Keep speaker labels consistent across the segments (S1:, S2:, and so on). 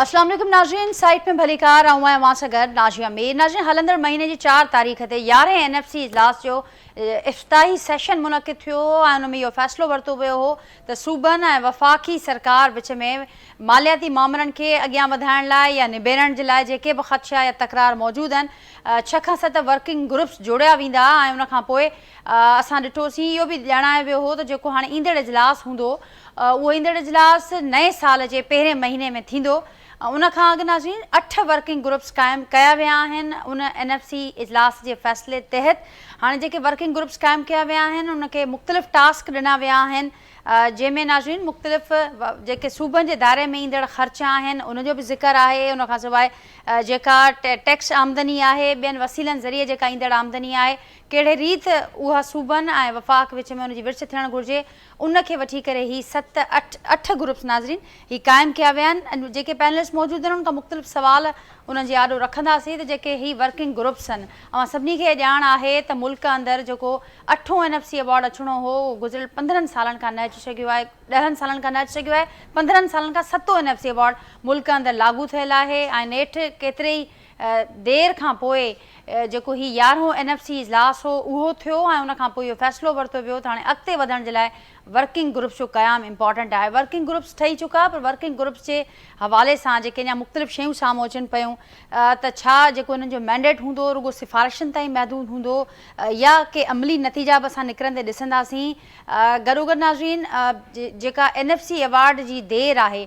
S1: اسلام عليڪم ناظرين سائيٽ ۾ ڀليڪار آئون آهيان اوهان سان گڏ ناجيه مير ناظرين هلندڙ مهيني جي 4 تاريخ تي 11 اين ايف سي اجلاس جو افتتاحي سيشن منعقد ٿيو هو ۽ ان ۾ اهو فيصلو ورتو ويو هو ته صوبن ۽ وفاقي سرڪار وچ ۾ مالياتي مامرن کي اڳيان وڌائڻ لاء يا نبيرڻ جي لاء جيڪي به خدشا يا تڪرار موجود آهن 6 کان 7 ورڪنگ گروپس جوڙيا ويندا ۽ ان کان پوء اسان ڏٺوسين اهو به ڄاڻايو ويو هو ته جيڪو هاڻي ايندڙ اجلاس هوندو اهو ايندڙ اجلاس نئين سال جي پهرين مهيني ۾ ٿيندو. ان کان اڳ ناظرين اٺ ورڪنگ گروپس قائم ڪيا ويا آهن. ان اين ايف سي اجلاس جي فيصلي تحت هاڻي جيڪي ورڪنگ گروپس قائم ڪيا ويا آهن ان کي مختلف ٽاسڪ ڏنا ويا آهن جنهن ۾ ناظرين مختلف جيڪي صوبن جي دائري ۾ ايندڙ خرچ آهن ان جو به ذڪر آهي ان کان سواء جيڪا ٽيڪس آمدني آهي ٻين وسيلن ذريعي جيڪا ايندڙ آمدني آهي ڪهڙي ريت اها صوبن ۽ وفاق وچ ۾ ان جي ورڇ ٿيڻ گهرجي ان کي وٺي ڪري هي ست اٺ اٺ گروپس ناظرين هي قائم ڪيا ويا آهن ۽ جيڪي پينلسٽ موجود آهن انهن کان مختلف سوال انهن جي آڏو رکنداسين ته جيڪي هي ورڪنگ گروپس آهن اوهان سڀني کي ڄاڻ آهي ته ملڪ اندر جيڪو اٺون اين ايف سي ايوارڊ اچڻو هو اهو گذريل 15 سالن کان نه اچي سگهيو آهي 10 سالن کان نه اچي سگهيو آهي 15 سالن کان ستون اين ايف سي ايوارڊ ملڪ اندر لاڳو ٿيل آهي ۽ نيٺ ڪيتري ئي دير کان پوء جيڪو هي يارهون اين ايف سي اجلاس هو اهو ٿيو ۽ ان کان پوء اهو فيصلو ورتو ويو ته هاڻي اڳتي وڌڻ جي لاء ورڪنگ گروپس جو قيام امپارٽنٽ آهي. ورڪنگ گروپس ٺهي چڪا پر ورڪنگ گروپس جي حوالي سان جيڪي اڃا مختلف شيون سامهون اچن پيون ته ڇا جيڪو انهن جو مينڊيٽ هوندو رڳو سفارشن تائين محدود هوندو يا ڪي عملي نتيجا به اسان نڪرندي ڏسنداسين. گڏوگڏ ناظرين جيڪا اين ايف سي ايوارڊ جي دير آهي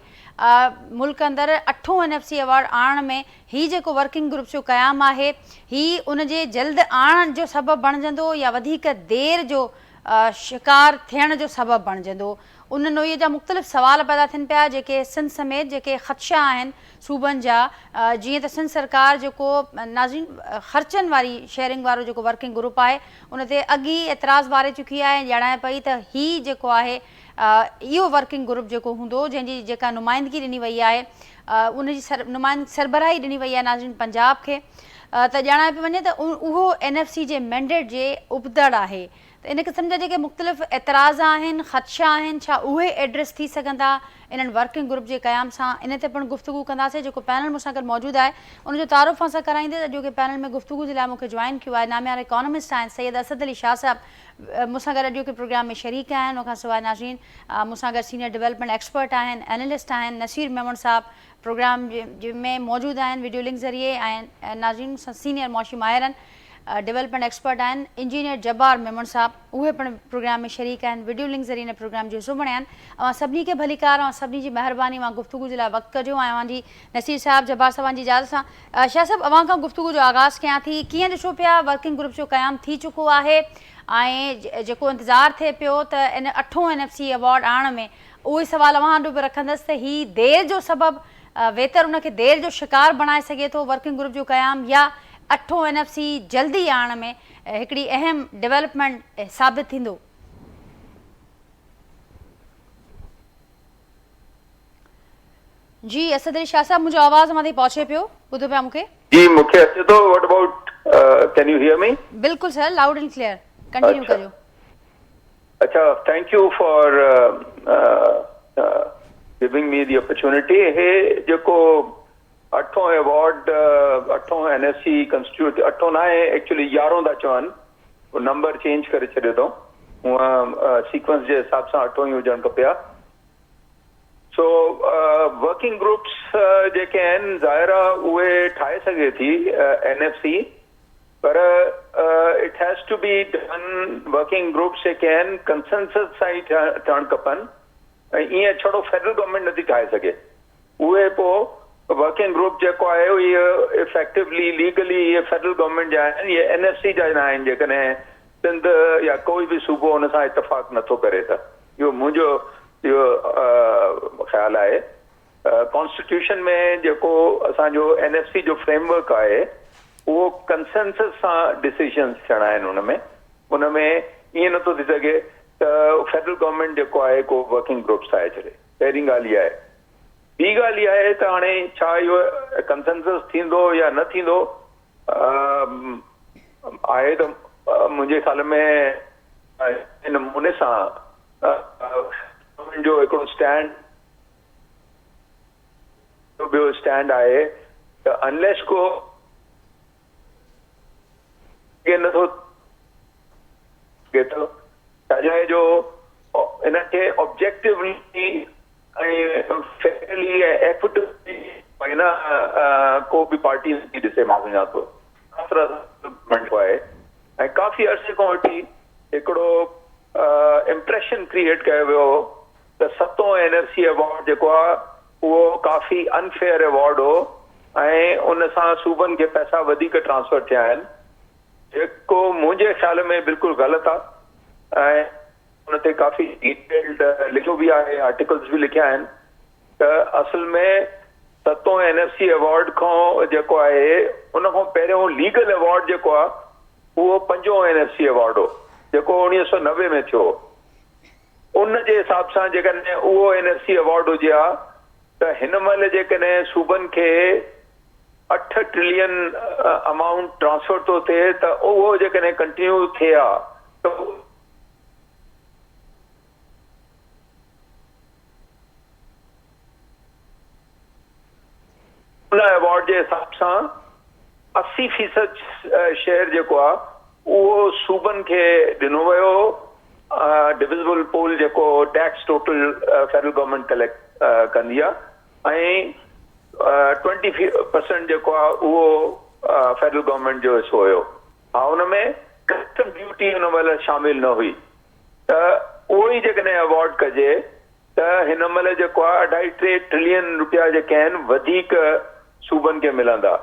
S1: ملڪ اندر اٺون اين ايف سي ايوارڊ آڻڻ ۾ هي جيڪو ورڪنگ گروپس جو قيام آهي هي ان جي جلد آڻڻ جو سبب بڻجندو يا وڌيڪ دير جو شڪار ٿيڻ جو سبب بڻجندو ان نوعيت جا مختلف سوال پيدا ٿين پيا جيڪي سنڌ سميت جيڪي خدشا آهن صوبن جا جيئن ته سنڌ سرڪار جيڪو ناظرين خرچن واري شيئرنگ وارو جيڪو ورڪنگ گروپ آهي ان تي اڳ ئي اعتراض واري چڪي آهي ۽ ڄاڻائي پئي ته هي جيڪو آهي اهو ورڪنگ گروپ جيڪو هوندو جنهن جي جيڪا نمائندگي ڏني وئي آهي ان جي سر نمائند سربراهي ڏني وئي آهي ناظرين پنجاب کي ته ڄاڻايو پيو وڃي ته اهو اين ايف سي جي مينڊيٽ جي ابتڙ آهي ته ان قسم جا جيڪي مختلف اعتراض آهن خدشا آهن ڇا اهي ايڊريس ٿي سگهن ٿا انهن ورڪنگ گروپ جي قيام سان ان تي پڻ گفتگو ڪنداسين جيڪو پينل مون سان گڏ موجود آهي ان جو تعارف اوهان سان ڪرائينديس اڄوڪي پينل ۾ گفتگو جي لاء مون کي جوائن ڪيو آهي ناميارا اڪانومسٽ آهن سيد اسد علي شاهه صاحب مون سان گڏ اڄوڪي پروگرام ۾ شريڪ آهن ان کان سواء ناظرين مون سان گڏ سينيئر ڊولپمينٽ ايڪسپرٽ آهن اينالسٽ آهن نصير ميمڻ صاحب پروگرام ۾ موجود آهن وڊيو لنڪ ذريعي ۽ ناظرين مون سان سينيئر معاشي ماهر آهن ڊولپمينٽ ايڪسپرٽ آهن انجنيئر جبار ميمڻ صاحب اهي پڻ پروگرام ۾ شريڪ آهن وڊيو لنڪ ذريعي هن پروگرام جو حصو بڻيا آهن اوهان سڀني کي ڀليڪار اوهان سڀني جي مهرباني اوهان گفتگو جي لاء وقت ڪڍيو ۽ اوهان جي نصير صاحب جبار صاحب اوهان جي اجازت سان شاهه صاحب اوهان کان گفتگو جو آغاز ڪيان ٿي ڪيئن ڏسو پيا ورڪنگ گروپ جو قيام ٿي چڪو آهي ۽ جيڪو انتظار ٿئي پيو ته ان اٺون اين ايف سي ايوارڊ آڻڻ ۾ اهو ئي سوال اوهان آڏو به رکندس ته هي دير جو سبب ويتر ان کي دير جو شڪار بڻائي سگهي ٿو ورڪنگ گروپ جو قيام يا اٺون اين ايف سي جلدي آڻڻ ۾ هڪڙي اهم ڊولپمينٽ ثابت ٿيندو. جي اسد علي شاهه صاحب منهنجو آواز اوهان تائين پهچي پيو ٻڌو پيا مون کي.
S2: جي مون کي اچي ٿو what about can you hear me.
S1: بلڪل sir loud and clear continue ڪريو.
S2: اڇا thank you for giving me the opportunity هي جيڪو اٺون ايوارڊ اٺون اين ايف سي ڪنسٽيٽيوٽ اٺون ناهي ايڪچولي يارهون ٿا چون نمبر چينج ڪري ڇڏيو اٿئون هونء سيڪوئنس جي حساب سان اٺون ئي هجڻ کپي ها سو ورڪنگ گروپس جيڪي آهن ظاهر آ اهي ٺاهي سگهي ٿي N F C per it has to be done working groups جيڪي آهن ڪنسنسس سان ئي ٺهڻ کپن ۽ ائين ڇڙو فيڊرل گورنمينٽ نٿي ٺاهي سگهي اهي پو ورڪنگ گروپ جيڪو آهي اهي افيڪٽولي ليگلي اهي فيڊرل گورنمينٽ جا آهن اهي اين ايف سي جا نه آهن جيڪڏهن سنڌ يا ڪوئي به صوبو ان سان اتفاق نٿو ڪري ته اهو منهنجو اهو خيال آهي. ڪانسٽيٽيوشن ۾ جيڪو اسان جو اين ايف سي جو فريم ورڪ آهي اهو ڪنسنسس سان ڊسيزنس ٿيڻا آهن ان ۾ ان ۾ ائين نٿو ٿي سگهي ته فيڊرل گورنمينٽ جيڪو آهي ڪو ورڪنگ گروپس ٺاهي ڇڏي پهرين ڳالهه اها آهي ٻي ڳالهه اها آهي ته هاڻي ڇا اهو ڪنسنسس ٿيندو يا نه ٿيندو آهي ته منهنجي خيال ۾ ان نموني سان جو هڪڙو اسٽينڊ ٻيو اسٽينڊ آهي ته انليس ڪو نٿو ٿئي ته ڇا جو ان کي آبجيڪٽولي ۽ فيئرلي ۽ ايڪوٽيبلي نه ڪو به پارٽي نٿي ڏسي مان سمجهان ٿو آهي ۽ ڪافي عرصي کان وٺي هڪڙو امپريشن ڪريئيٽ ڪيو ويو هو ته ستون اين ايف سي ايوارڊ جيڪو آهي اهو ڪافي انفيئر ايوارڊ هو ۽ ان سان صوبن کي پئسا وڌيڪ ٽرانسفر ٿيا آهن جيڪو منهنجي خيال ۾ بلڪل غلط آهي ۽ ان تي ڪافي ڊيٽيلڊ لکيو به آهي آرٽيڪلز به لکيا آهن ته اصل ۾ ستون اين ايف سي ايوارڊ کان جيڪو آهي ان کان پهريون ليگل ايوارڊ جيڪو آهي اهو پنجون اين ايف سي ايوارڊ هو جيڪو 1990 ۾ ٿيو هو ان جي حساب سان جيڪڏهن اهو اين ايف سي ايوارڊ هجي ها ته هن مهل جيڪڏهن صوبن کي 8 ٽرلين امائونٽ ٽرانسفر ٿو ٿئي ته اهو جيڪڏهن ڪنٽينيو ٿئي ها ته ان ايوارڊ جي حساب سان 80 فيصد شيئر جيڪو آهي اهو صوبن کي ڏنو ويو هو ڊويزبل پول جيڪو tax total federal government collect ڪندي آهي ۽ ٽوئنٽي پرسنٽ جيڪو آهي اهو فيڊرل گورنمينٽ جو حصو هيو ها ان ۾ ڪسٽم ڊيوٽي ان مهل شامل نه هئي ته اهو ئي جيڪڏهن ايوارڊ ڪجي ته هن مهل جيڪو آهي اڍائي ٽي ٽرلين روپيا جيڪي آهن وڌيڪ صوبن کي ملندا.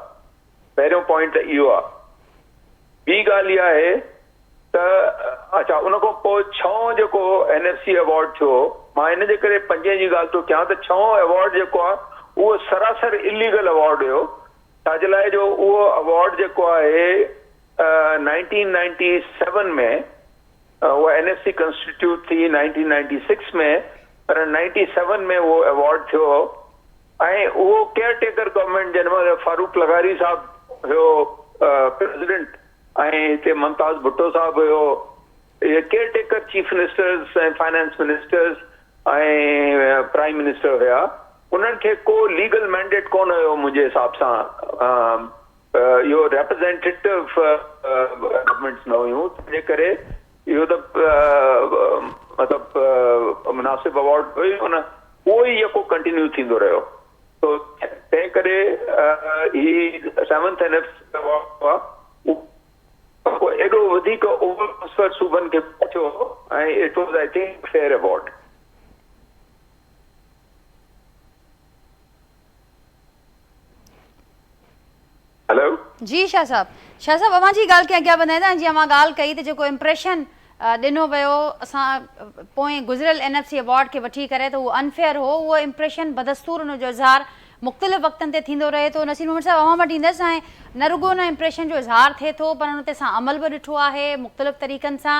S2: پهريون پوائنٽ ته اهو آهي. ٻي ڳالهه اها آهي ته اڇا ان کان پوء ڇهون جيڪو اين ايف سي ايوارڊ ٿيو مان ان جي ڪري پنجين جي ڳالهه ٿو ڪيان ته ڇهون ايوارڊ جيڪو آهي اهو سراسر اليگل ايوارڊ هيو ڇا جي لاء جو اهو ايوارڊ جيڪو آهي 1997 ۾ اها اين ايف سي ڪنسٽيٽيوٽ ٿي 1996 ۾ پر 97 ۾ اهو ايوارڊ ٿيو هو ۽ اهو ڪيئر ٽيڪر گورنمينٽ جنهن مهل فاروق لغاري صاحب هيو پريزيڊنٽ ۽ هتي ممتاز ڀٽو صاحب هيو اهي care taker chief ministers ۽ finance ministers ۽ prime minister هيا انهن کي ڪو ليگل مينڊيٽ ڪونه هيو منهنجي حساب سان اهو ريپريزينٽيٽو گورنمينٽس نه هيون تنهن جي ڪري اهو ته مطلب مناسب ايوارڊ هيو ئي ڪونه اهو ئي يڪو ڪنٽينيو ٿيندو رهيو تو تنهن ڪري هي سيونٿ اين ايف ايوارڊ اهو ايڏو وڌيڪ اوور ٽرانسفر صوبن کي ٿيو ۽ it was I think fair award. Hello.
S1: جي شاهه صاحب. شاهه صاحب اوهان جي ڳالهه کي اڳيان وڌائيندا ۽ جيئن اوهان ڳالهه ڪئي ته جيڪو امپريشن ڏنو ويو اسان پوئين گذريل اين ايف سي ايوارڊ کي وٺي ڪري ته اهو انفيئر هو اهو امپريشن بدستور ان جو اظهار مختلف وقتن تي ٿيندو رهي ٿو نصير محمد صاحب اوهان وٽ ايندس ۽ نه رڳو ان امپريشن جو اظهار ٿئي ٿو پر ان تي اسان عمل به ڏٺو آهي مختلف طريقن سان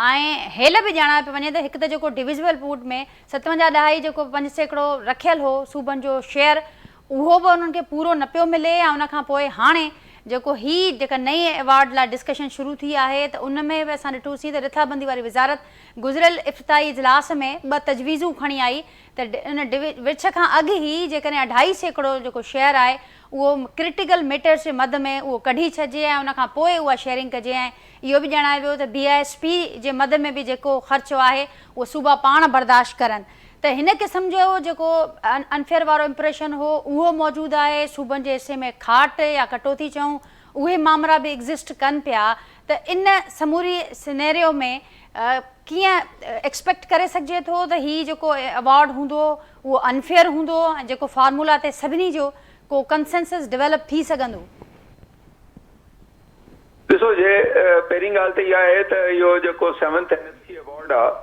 S1: ۽ هيل به ڄاڻايو پيو وڃي ته هڪ ته جيڪو ڊويزبل پوٽ ۾ 57 ڏهائي جيڪو 5% رکيل هو صوبن جو شيئر اهو به انهن کي پورو نه پيو ملي ۽ ان کان پوء هاڻي جيڪو هي جيڪا نئين ايوارڊ لاء ڊسڪشن شروع ٿي آهي ته ان ۾ به اسان ڏٺوسين ته رٿابندي واري وزارت گذريل افتتاحي اجلاس ۾ ٻه تجويزون کڻي آئي ته ان ورڇ کان اڳ ئي جيڪڏهن 2.5% جيڪو شيئر آهي اهو ڪرٽيڪل ميٽرز جي مد ۾ اهو ڪڍي ڇڏجي ۽ ان کان پوء اها شيئرنگ ڪجي ۽ اهو به ڄاڻايو ويو ته بي I S P جي مد ۾ به جيڪو خرچ آهي اهو صوبا پاڻ برداشت ڪرن ته هن قسم جو جيڪو انفيئر وارو امپريشن هو اهو موجود آهي، صوبن جي حصي ۾ کاٽ يا ڪٽوتي چئون اهي مامرا به ايگزسٽ ڪن پيا ته ان سموري سينيريو ۾ ڪيئن ايڪسپيڪٽ ڪري سگهجي ٿو ته هي جيڪو ايوارڊ هوندو اهو انفيئر هوندو ۽ جيڪو فارمولا تي سڀني جو ڪو ڪنسينسس ڊولپ ٿي سگهندو.
S2: ڏسو جي پهرين ڳالهه ته اها آهي ته اهو جيڪو seventh N F C award آهي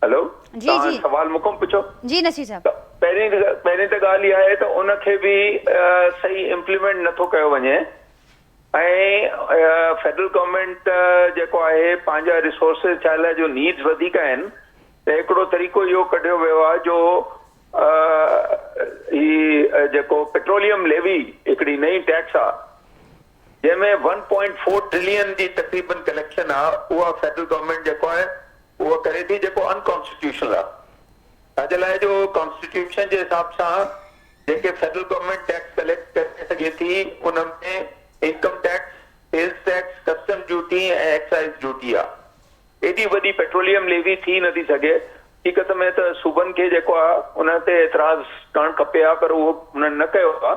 S2: هلو
S1: جي
S2: توهان
S1: جي
S2: سوال مون کان پڇو
S1: جي نصير صاحب
S2: ته پهرين پهرين ته ڳالهه اها آهي ته ان کي به صحيح امپليمينٽ نٿو ڪيو وڃي ۽ فيڊرل گورنمينٽ جيڪو آهي پنهنجا ريسورسز ڇا لاء جو نيڊز وڌيڪ آهن ته هڪڙو طريقو اهو ڪڍيو ويو آهي جو هي جيڪو پيٽروليم ليوي هڪڙي نئين ٽيڪس آهي جنهن ۾ ون پوائنٽ فور ٽرلين جي تقريبن ڪليڪشن آ اها فيڊرل گورنمينٽ جيڪو آهي اهو ڪري ٿي جيڪو ان ڪانسٽيٽيوشنل آ. ڇا جي لاء جو ڪانسٽيٽيوشن جي حساب سان جيڪي فيڊرل گورنمينٽ ٽيڪس ڪليڪٽ ڪري سگهي ٿي ان ۾ income tax, sales tax, custom duty ۽ excise duty آ. ايڏي وڏي پيٽروليم ليوي ٿي نه ٿي سگهي. حقيقت ۾ ته صوبن کي جيڪو آ ان تي اعتراض ڪرڻ کپي ها پر اهو انهن نه ڪيو آ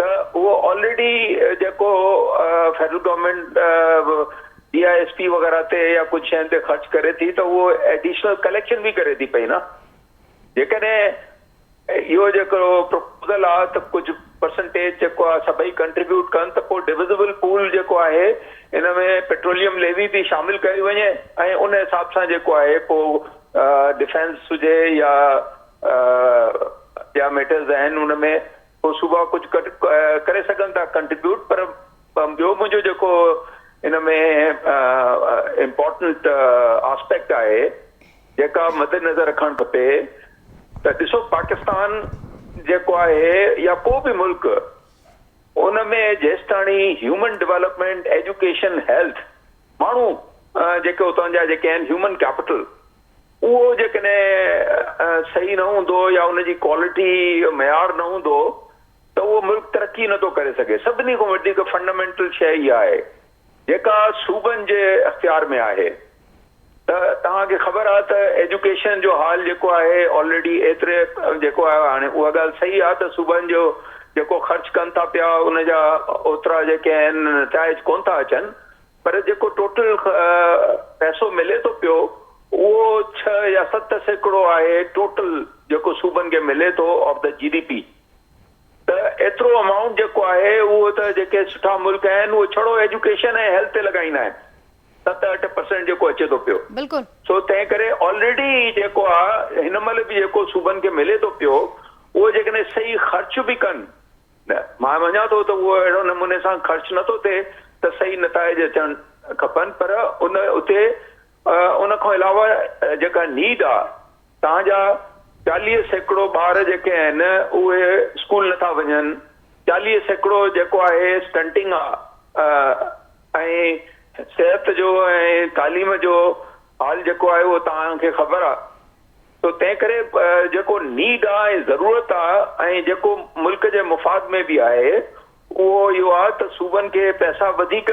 S2: ته اهو آلريڊي جيڪو federal government B I S P وغيره تي يا ڪجهه شين تي خرچ ڪري ٿي ته اهو ايڊيشنل ڪليڪشن به ڪري ٿي پئي نه. جيڪڏهن اهو جيڪو پروپوزل آ ته ڪجهه پرسنٽيج جيڪو آ سڀئي ڪنٽريبيوٽ ڪن ته پوء ڊويزبل پول جيڪو آهي ان ۾ پيٽروليم ليوي به شامل ڪئي وڃي ۽ ان حساب سان جيڪو آهي پوء ڊفينس هجي يا ٻيا ميٽرز آهن ان ۾ پوء صوبا ڪجهه ڪري سگهن ٿا ڪنٽريبيوٽ پر ٻيو منهنجو جيڪو ان ۾ امپورٽنٽ آسپيڪٽ آهي جيڪا مد نظر رکڻ کپي ته ڏسو پاڪستان جيڪو آهي يا ڪو به ملڪ ان ۾ جيستاڻي هيومن ڊولپمينٽ، ايجوڪيشن، هيلٿ، ماڻهو جيڪي اتان جا جيڪي آهن هيومن ڪيپيٽل اهو جيڪڏهن صحيح نه هوندو يا ان جي ڪوالٽي معيار نه هوندو ته اهو ملڪ ترقي نٿو ڪري سگهي. سڀني کان وڌيڪ فنڊامينٽل شيء اها آهي جيڪا صوبن جي اختيار ۾ آهي. ته توهان کي خبر آهي ته ايجوڪيشن جو حال جيڪو آهي آلريڊي ايتري جيڪو آهي هاڻي اها ڳالهه صحيح آهي ته صوبن جو جيڪو خرچ ڪن ٿا پيا ان جا اوترا جيڪي آهن نتائج ڪون ٿا اچن پر جيڪو ٽوٽل پئسو ملي ٿو پيو اهو 6 يا 7% آهي ٽوٽل جيڪو صوبن کي ملي ٿو of the G D P ته ايترو امائونٽ جيڪو آهي اهو ته جيڪي سٺا ملڪ آهن اهو ڇڙو ايجوڪيشن ۽ هيلٿ تي لڳائيندا آهن. 7 8 پرسينٽ جيڪو اچي ٿو پيو.
S1: بلڪل.
S2: سو تنهن ڪري آلريڊي جيڪو آ هن مهل به جيڪو صوبن کي ملي ٿو پيو اهو جيڪڏهن صحيح خرچ به ڪن نه مان مڃان ٿو ته اهو اهڙو نموني سان خرچ نه ٿو ٿئي ته صحيح نتائج اچڻ کپن پر ان اتي ان کان علاوه جيڪا نيڊ آ توهان جا 40% ٻار جيڪي آهن اهي اسڪول نه ٿا وڃن 40% جيڪو آهي اسٽنٽنگ آ ۽ صحت جو ۽ تعليم جو حال جيڪو آهي اهو توهان کي خبر آ سو تنهن ڪري جيڪو نيڊ آ ۽ ضرورت آ ۽ جيڪو ملڪ جي مفاد ۾ به آهي اهو اهو آ ته صوبن کي پئسا وڌيڪ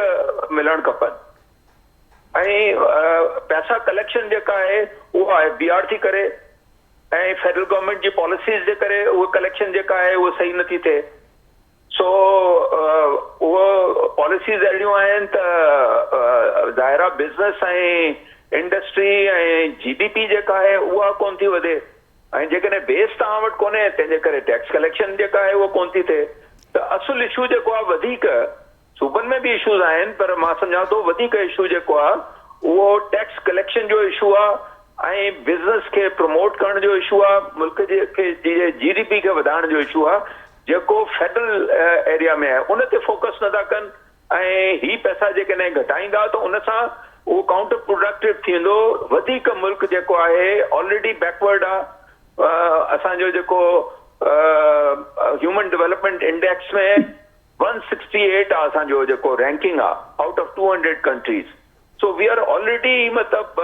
S2: ملڻ کپن ۽ پئسا ڪليڪشن جيڪا آهي اها ايف بي آر ٿي ڪري ۽ فيڊرل گورنمينٽ جي پاليسيز جي ڪري اها ڪليڪشن جيڪا آهي اها صحيح نٿي ٿئي. سو اهو پاليسيز اهڙيون آهن ته ظاهر آهي بزنس ۽ انڊسٽري ۽ جي ڊي پي جيڪا آهي اها ڪونه ٿي وڌي ۽ جيڪڏهن بيس توهان وٽ ڪونهي تنهن جي ڪري ٽيڪس ڪليڪشن جيڪا آهي اها ڪونه ٿي ٿئي ته اصل اشو جيڪو آهي وڌيڪ صوبن ۾ به اشوز آهن پر مان سمجهان ٿو وڌيڪ اشو جيڪو آهي اهو ٽيڪس ڪليڪشن جو اشو آهي ۽ بزنس کي پروموٽ ڪرڻ جو اشو آهي ملڪ جي کي جي ڊي پي کي وڌائڻ جو اشو آهي جيڪو فيڊرل ايريا ۾ آهي ان تي فوڪس نٿا ڪن ۽ هي پئسا جيڪڏهن گهٽائيندا ته ان سان اهو ڪائونٽر پروڊڪٽو ٿيندو وڌيڪ ملڪ جيڪو آهي آلريڊي بيڪورڊ آهي اسان جو جيڪو هيومن ڊولپمينٽ انڊيڪس ۾ 168 آ اسان جو جيڪو رينڪنگ آ out of 200 countries so we are already مطلب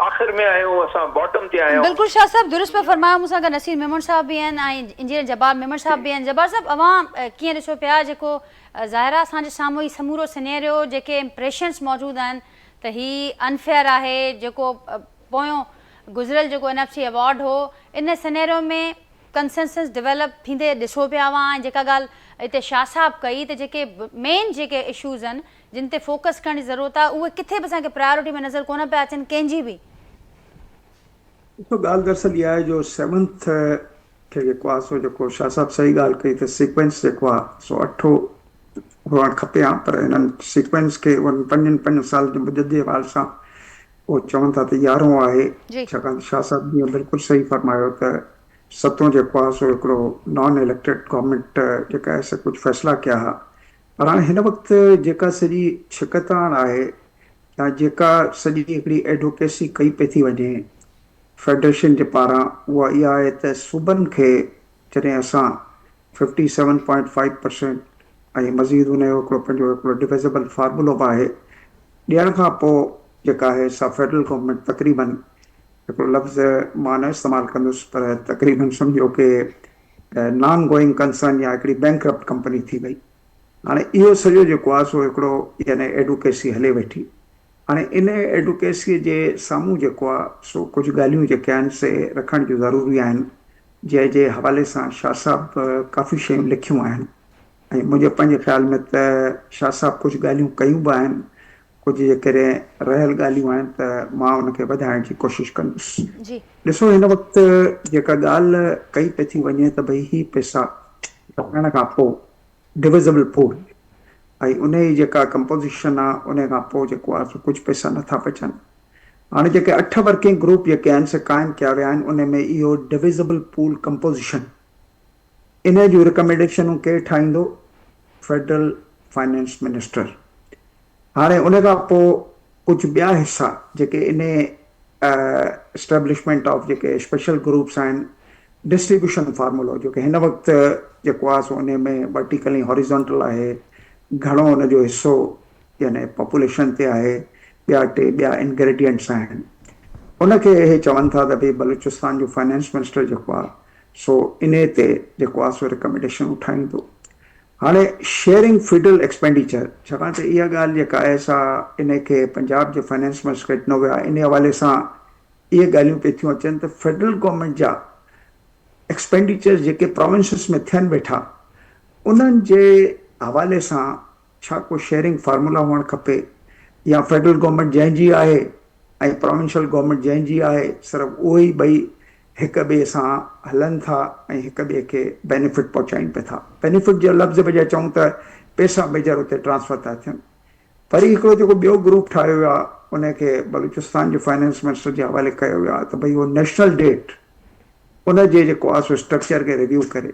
S2: آخر ۾ آهيون اسان باٽم تي آهيون.
S1: بلڪل شاھ صاحب درست پيا فرمايو مون سان گڏ نصير ميمڻ صاحب به آهن ۽ انجنيئر جبار ميمڻ صاحب به آهن جبار صاحب اوهان ڪيئن ڏسو پيا جيڪو ظاهر آ اسان جي سامهون هي سمورو سينيريو جيڪي امپريشنس موجود آهن ته هي انفيئر آهي جيڪو پويون گذريل جيڪو اين ايف سي ايوارڊ هو ان سينيريو ۾ ڪنسنسس ڊولپ ٿيندي ڏسو پيا اوهان ۽ جيڪا ڳالهه هتي شاهه صاحب ڪئي ته جيڪي مين جيڪي اشوز آهن جن تي فوڪس ڪرڻ جي ضرورت آهي اهي ڪٿي به اسان کي پرائرٽي ۾ نظر ڪونه پيا اچن ڪنهن جي به.
S3: ڏسو ڳالهه دراصل اها آهي جو سيونٿ کي جيڪو آهي سو جيڪو شاهه صاحب صحيح ڳالهه ڪئي ته سيڪوينس جيڪو آهي سو اٺو هئڻ کپي ها پر هنن سيڪوينس کي انهن پنجن پنجن سالن جي مدت جي حوالي سان اهو چون ٿا ته يارهون آهي، ڇاڪاڻ ته شاهه صاحب جيئن بلڪل صحيح فرمايو ته ستون جيڪو آهي سو هڪڙو نان اليڪٽيڊ گورنمينٽ جيڪا آهي سا ڪجهه فيصلا ڪيا ها پر هاڻي هن وقت جيڪا سڄي ڇڪتاڻ آهي يا جيڪا سڄي هڪڙي ايڊوڪيسي ڪئي پئي ٿي وڃي فيڊريشن جي پاران اها اها آهي ته صوبن کي جڏهن اسان fifty seven point five percent ۽ مزيد ان جو هڪڙو پنهنجو هڪڙو ڊويزبل فارمولو به آهي ڏيڻ کان پوء جيڪا آهي سا فيڊرل گورنمينٽ تقريبن هڪڙو لفظ مان نه استعمال ڪندس پر تقريبن سمجهو ڪي نان گوئنگ ڪنسرن يا هڪڙي بينڪرپٽ ڪمپني ٿي وئي. هاڻي اهو سڄو جيڪو آهي سو هڪڙو يعني ايڊوڪيسي هلي ويٺي. هاڻي ان ايڊوڪيسي جي سامهون جيڪو آهي سو ڪجهه ڳالهيون جيڪي آهن سي رکڻ جون ضروري آهن جنهن جي حوالي سان شاهه صاحب ڪافي شيون لکيون آهن ۽ منهنجي پنهنجي خيال ۾ ته شاهه صاحب ڪجهه ڳالهيون ڪيون به آهن ڪجهه جيڪڏهن رهيل ڳالهيون آهن ته مان ان کي وڌائڻ جي ڪوشش ڪندس. ڏسو هن وقت جيڪا ڳالهه ڪئي پئي ٿي وڃي ته ڀئي هي پئسا ورهائڻ کان پوء ڊويزبل پول ۽ ان جي جيڪا ڪمپوزيشن آهي ان کان پوء جيڪو آهي سو ڪجهه پئسا نٿا بچن. هاڻي جيڪي اٺ ورڪنگ گروپ جيڪي آهن سي قائم ڪيا ويا آهن ان ۾ اهو ڊويزبل پول ڪمپوزيشن انهيء جون رڪمينڊيشنون ڪير ٺاهيندو؟ Federal finance minister. هاڻي ان کان پوء ڪجهه ٻيا حصا جيڪي انهيء اسٽيبلشمينٽ آف جيڪي اسپيشل گروپس آهن، ڊسٽريبيوشن فارمولو جيڪو هن وقت جيڪو آهي سو انهيء ۾ ورٽيڪل ۽ هاريزونٽل آهي، گهڻو ان جو حصو يعني پاپوليشن تي آهي، ٻيا ٽي ٻيا انگريڊينٽس آهن. ان کي اهي چون ٿا ته ڀئي بلوچستان جو فائنانس منسٽر جيڪو آهي سو انهي تي جيڪو آهي سو رڪمينڊيشنون ٺاهيندو. هاڻي شيئرنگ فيڊرل ايڪسپينڊيچر ڇاڪاڻ ته اها ڳالهه جيڪا آهي سا انهي کي پنجاب جي فائنانس منسٽر کي ڏنو ويو آهي انهي حوالي سان اهي ڳالهيون پئي ٿيون اچن ته فيڊرل گورنمينٽ جا ايڪسپينڊيچرز جيڪي پراونسز ۾ ٿين ويٺا انهن جي حوالي سان ڇا ڪو شيئرنگ فارمولا هئڻ کپي يا فيڊرل گورنمينٽ جنهن جي آهي ۽ پراونشل گورنمينٽ جنهن جي آهي صرف اهي ئي ٻئي هڪ ٻئي سان هلن ٿا ۽ هڪ ٻئي کي بينيفٽ پهچائين پيا ٿا. بينيفٽ جي لفظ بجاء چئون ته پيسا ميجر اتي ٽرانسفر ٿا ٿين. وري هڪڙو جيڪو ٻيو گروپ ٺاهيو ويو آهي ان کي بلوچستان جي فائنانس منسٽر جي حوالي ڪيو ويو آهي ته ڀئي اهو نيشنل ڊيٽ ان جي جيڪو آهي سو اسٽرڪچر کي ريويو ڪري.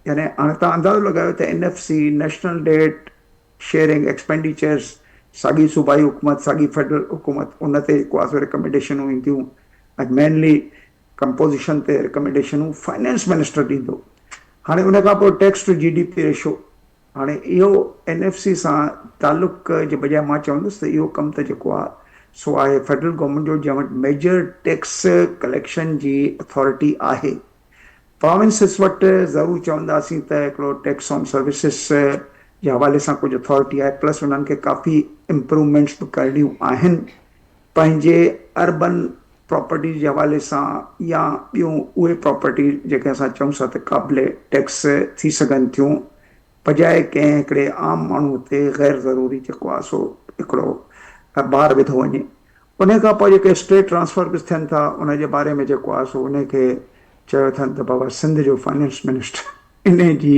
S3: يعني هاڻي توهان اندازو لڳايو ته N F C, national debt, sharing expenditures, ساڳي صوبائي حڪومت، ساڳي فيڊرل حڪومت ان تي جيڪو آهي سو ريڪمينڊيشنون اينديون ۽ مينلي ڪمپوزيشن تي ريڪمينڊيشنون فائنانس منسٽر ڏيندو. هاڻي ان کان پوء tax to G D P ratio هاڻي اهو اين ايف سي سان تعلق جي بجاء مان چوندس ته اهو ڪم ته جيڪو آهي سو آهي فيڊرل گورنمينٽ جو جنهن وٽ ميجر ٽيڪس ڪليڪشن جي اٿارٽي آهي. پراونسز وٽ ضرور چونداسين ته هڪڙو ٽيڪس آن سروسز جي حوالي سان ڪجهه اٿارٽي آهي پلس انهن کي ڪافي امپروومينٽس به ڪرڻيون آهن پنهنجي اربن پراپرٽيز جي حوالي سان يا ٻيون اهي پراپرٽيز جيڪي اسان چئون ٿا ته قابل ٽيڪس ٿي سگهن ٿيون بجاء ڪنهن هڪڙي عام ماڻهو تي غير ضروري جيڪو آهي سو هڪڙو بار وڌو وڃي. انهيء کان پوء جيڪي اسٽيٽ ٽرانسفر به ٿين ٿا ان جي باري ۾ جيڪو آهي سو انهيء کي چيو اٿن ته بابا سنڌ جو فائنانس منسٽر انهيء جي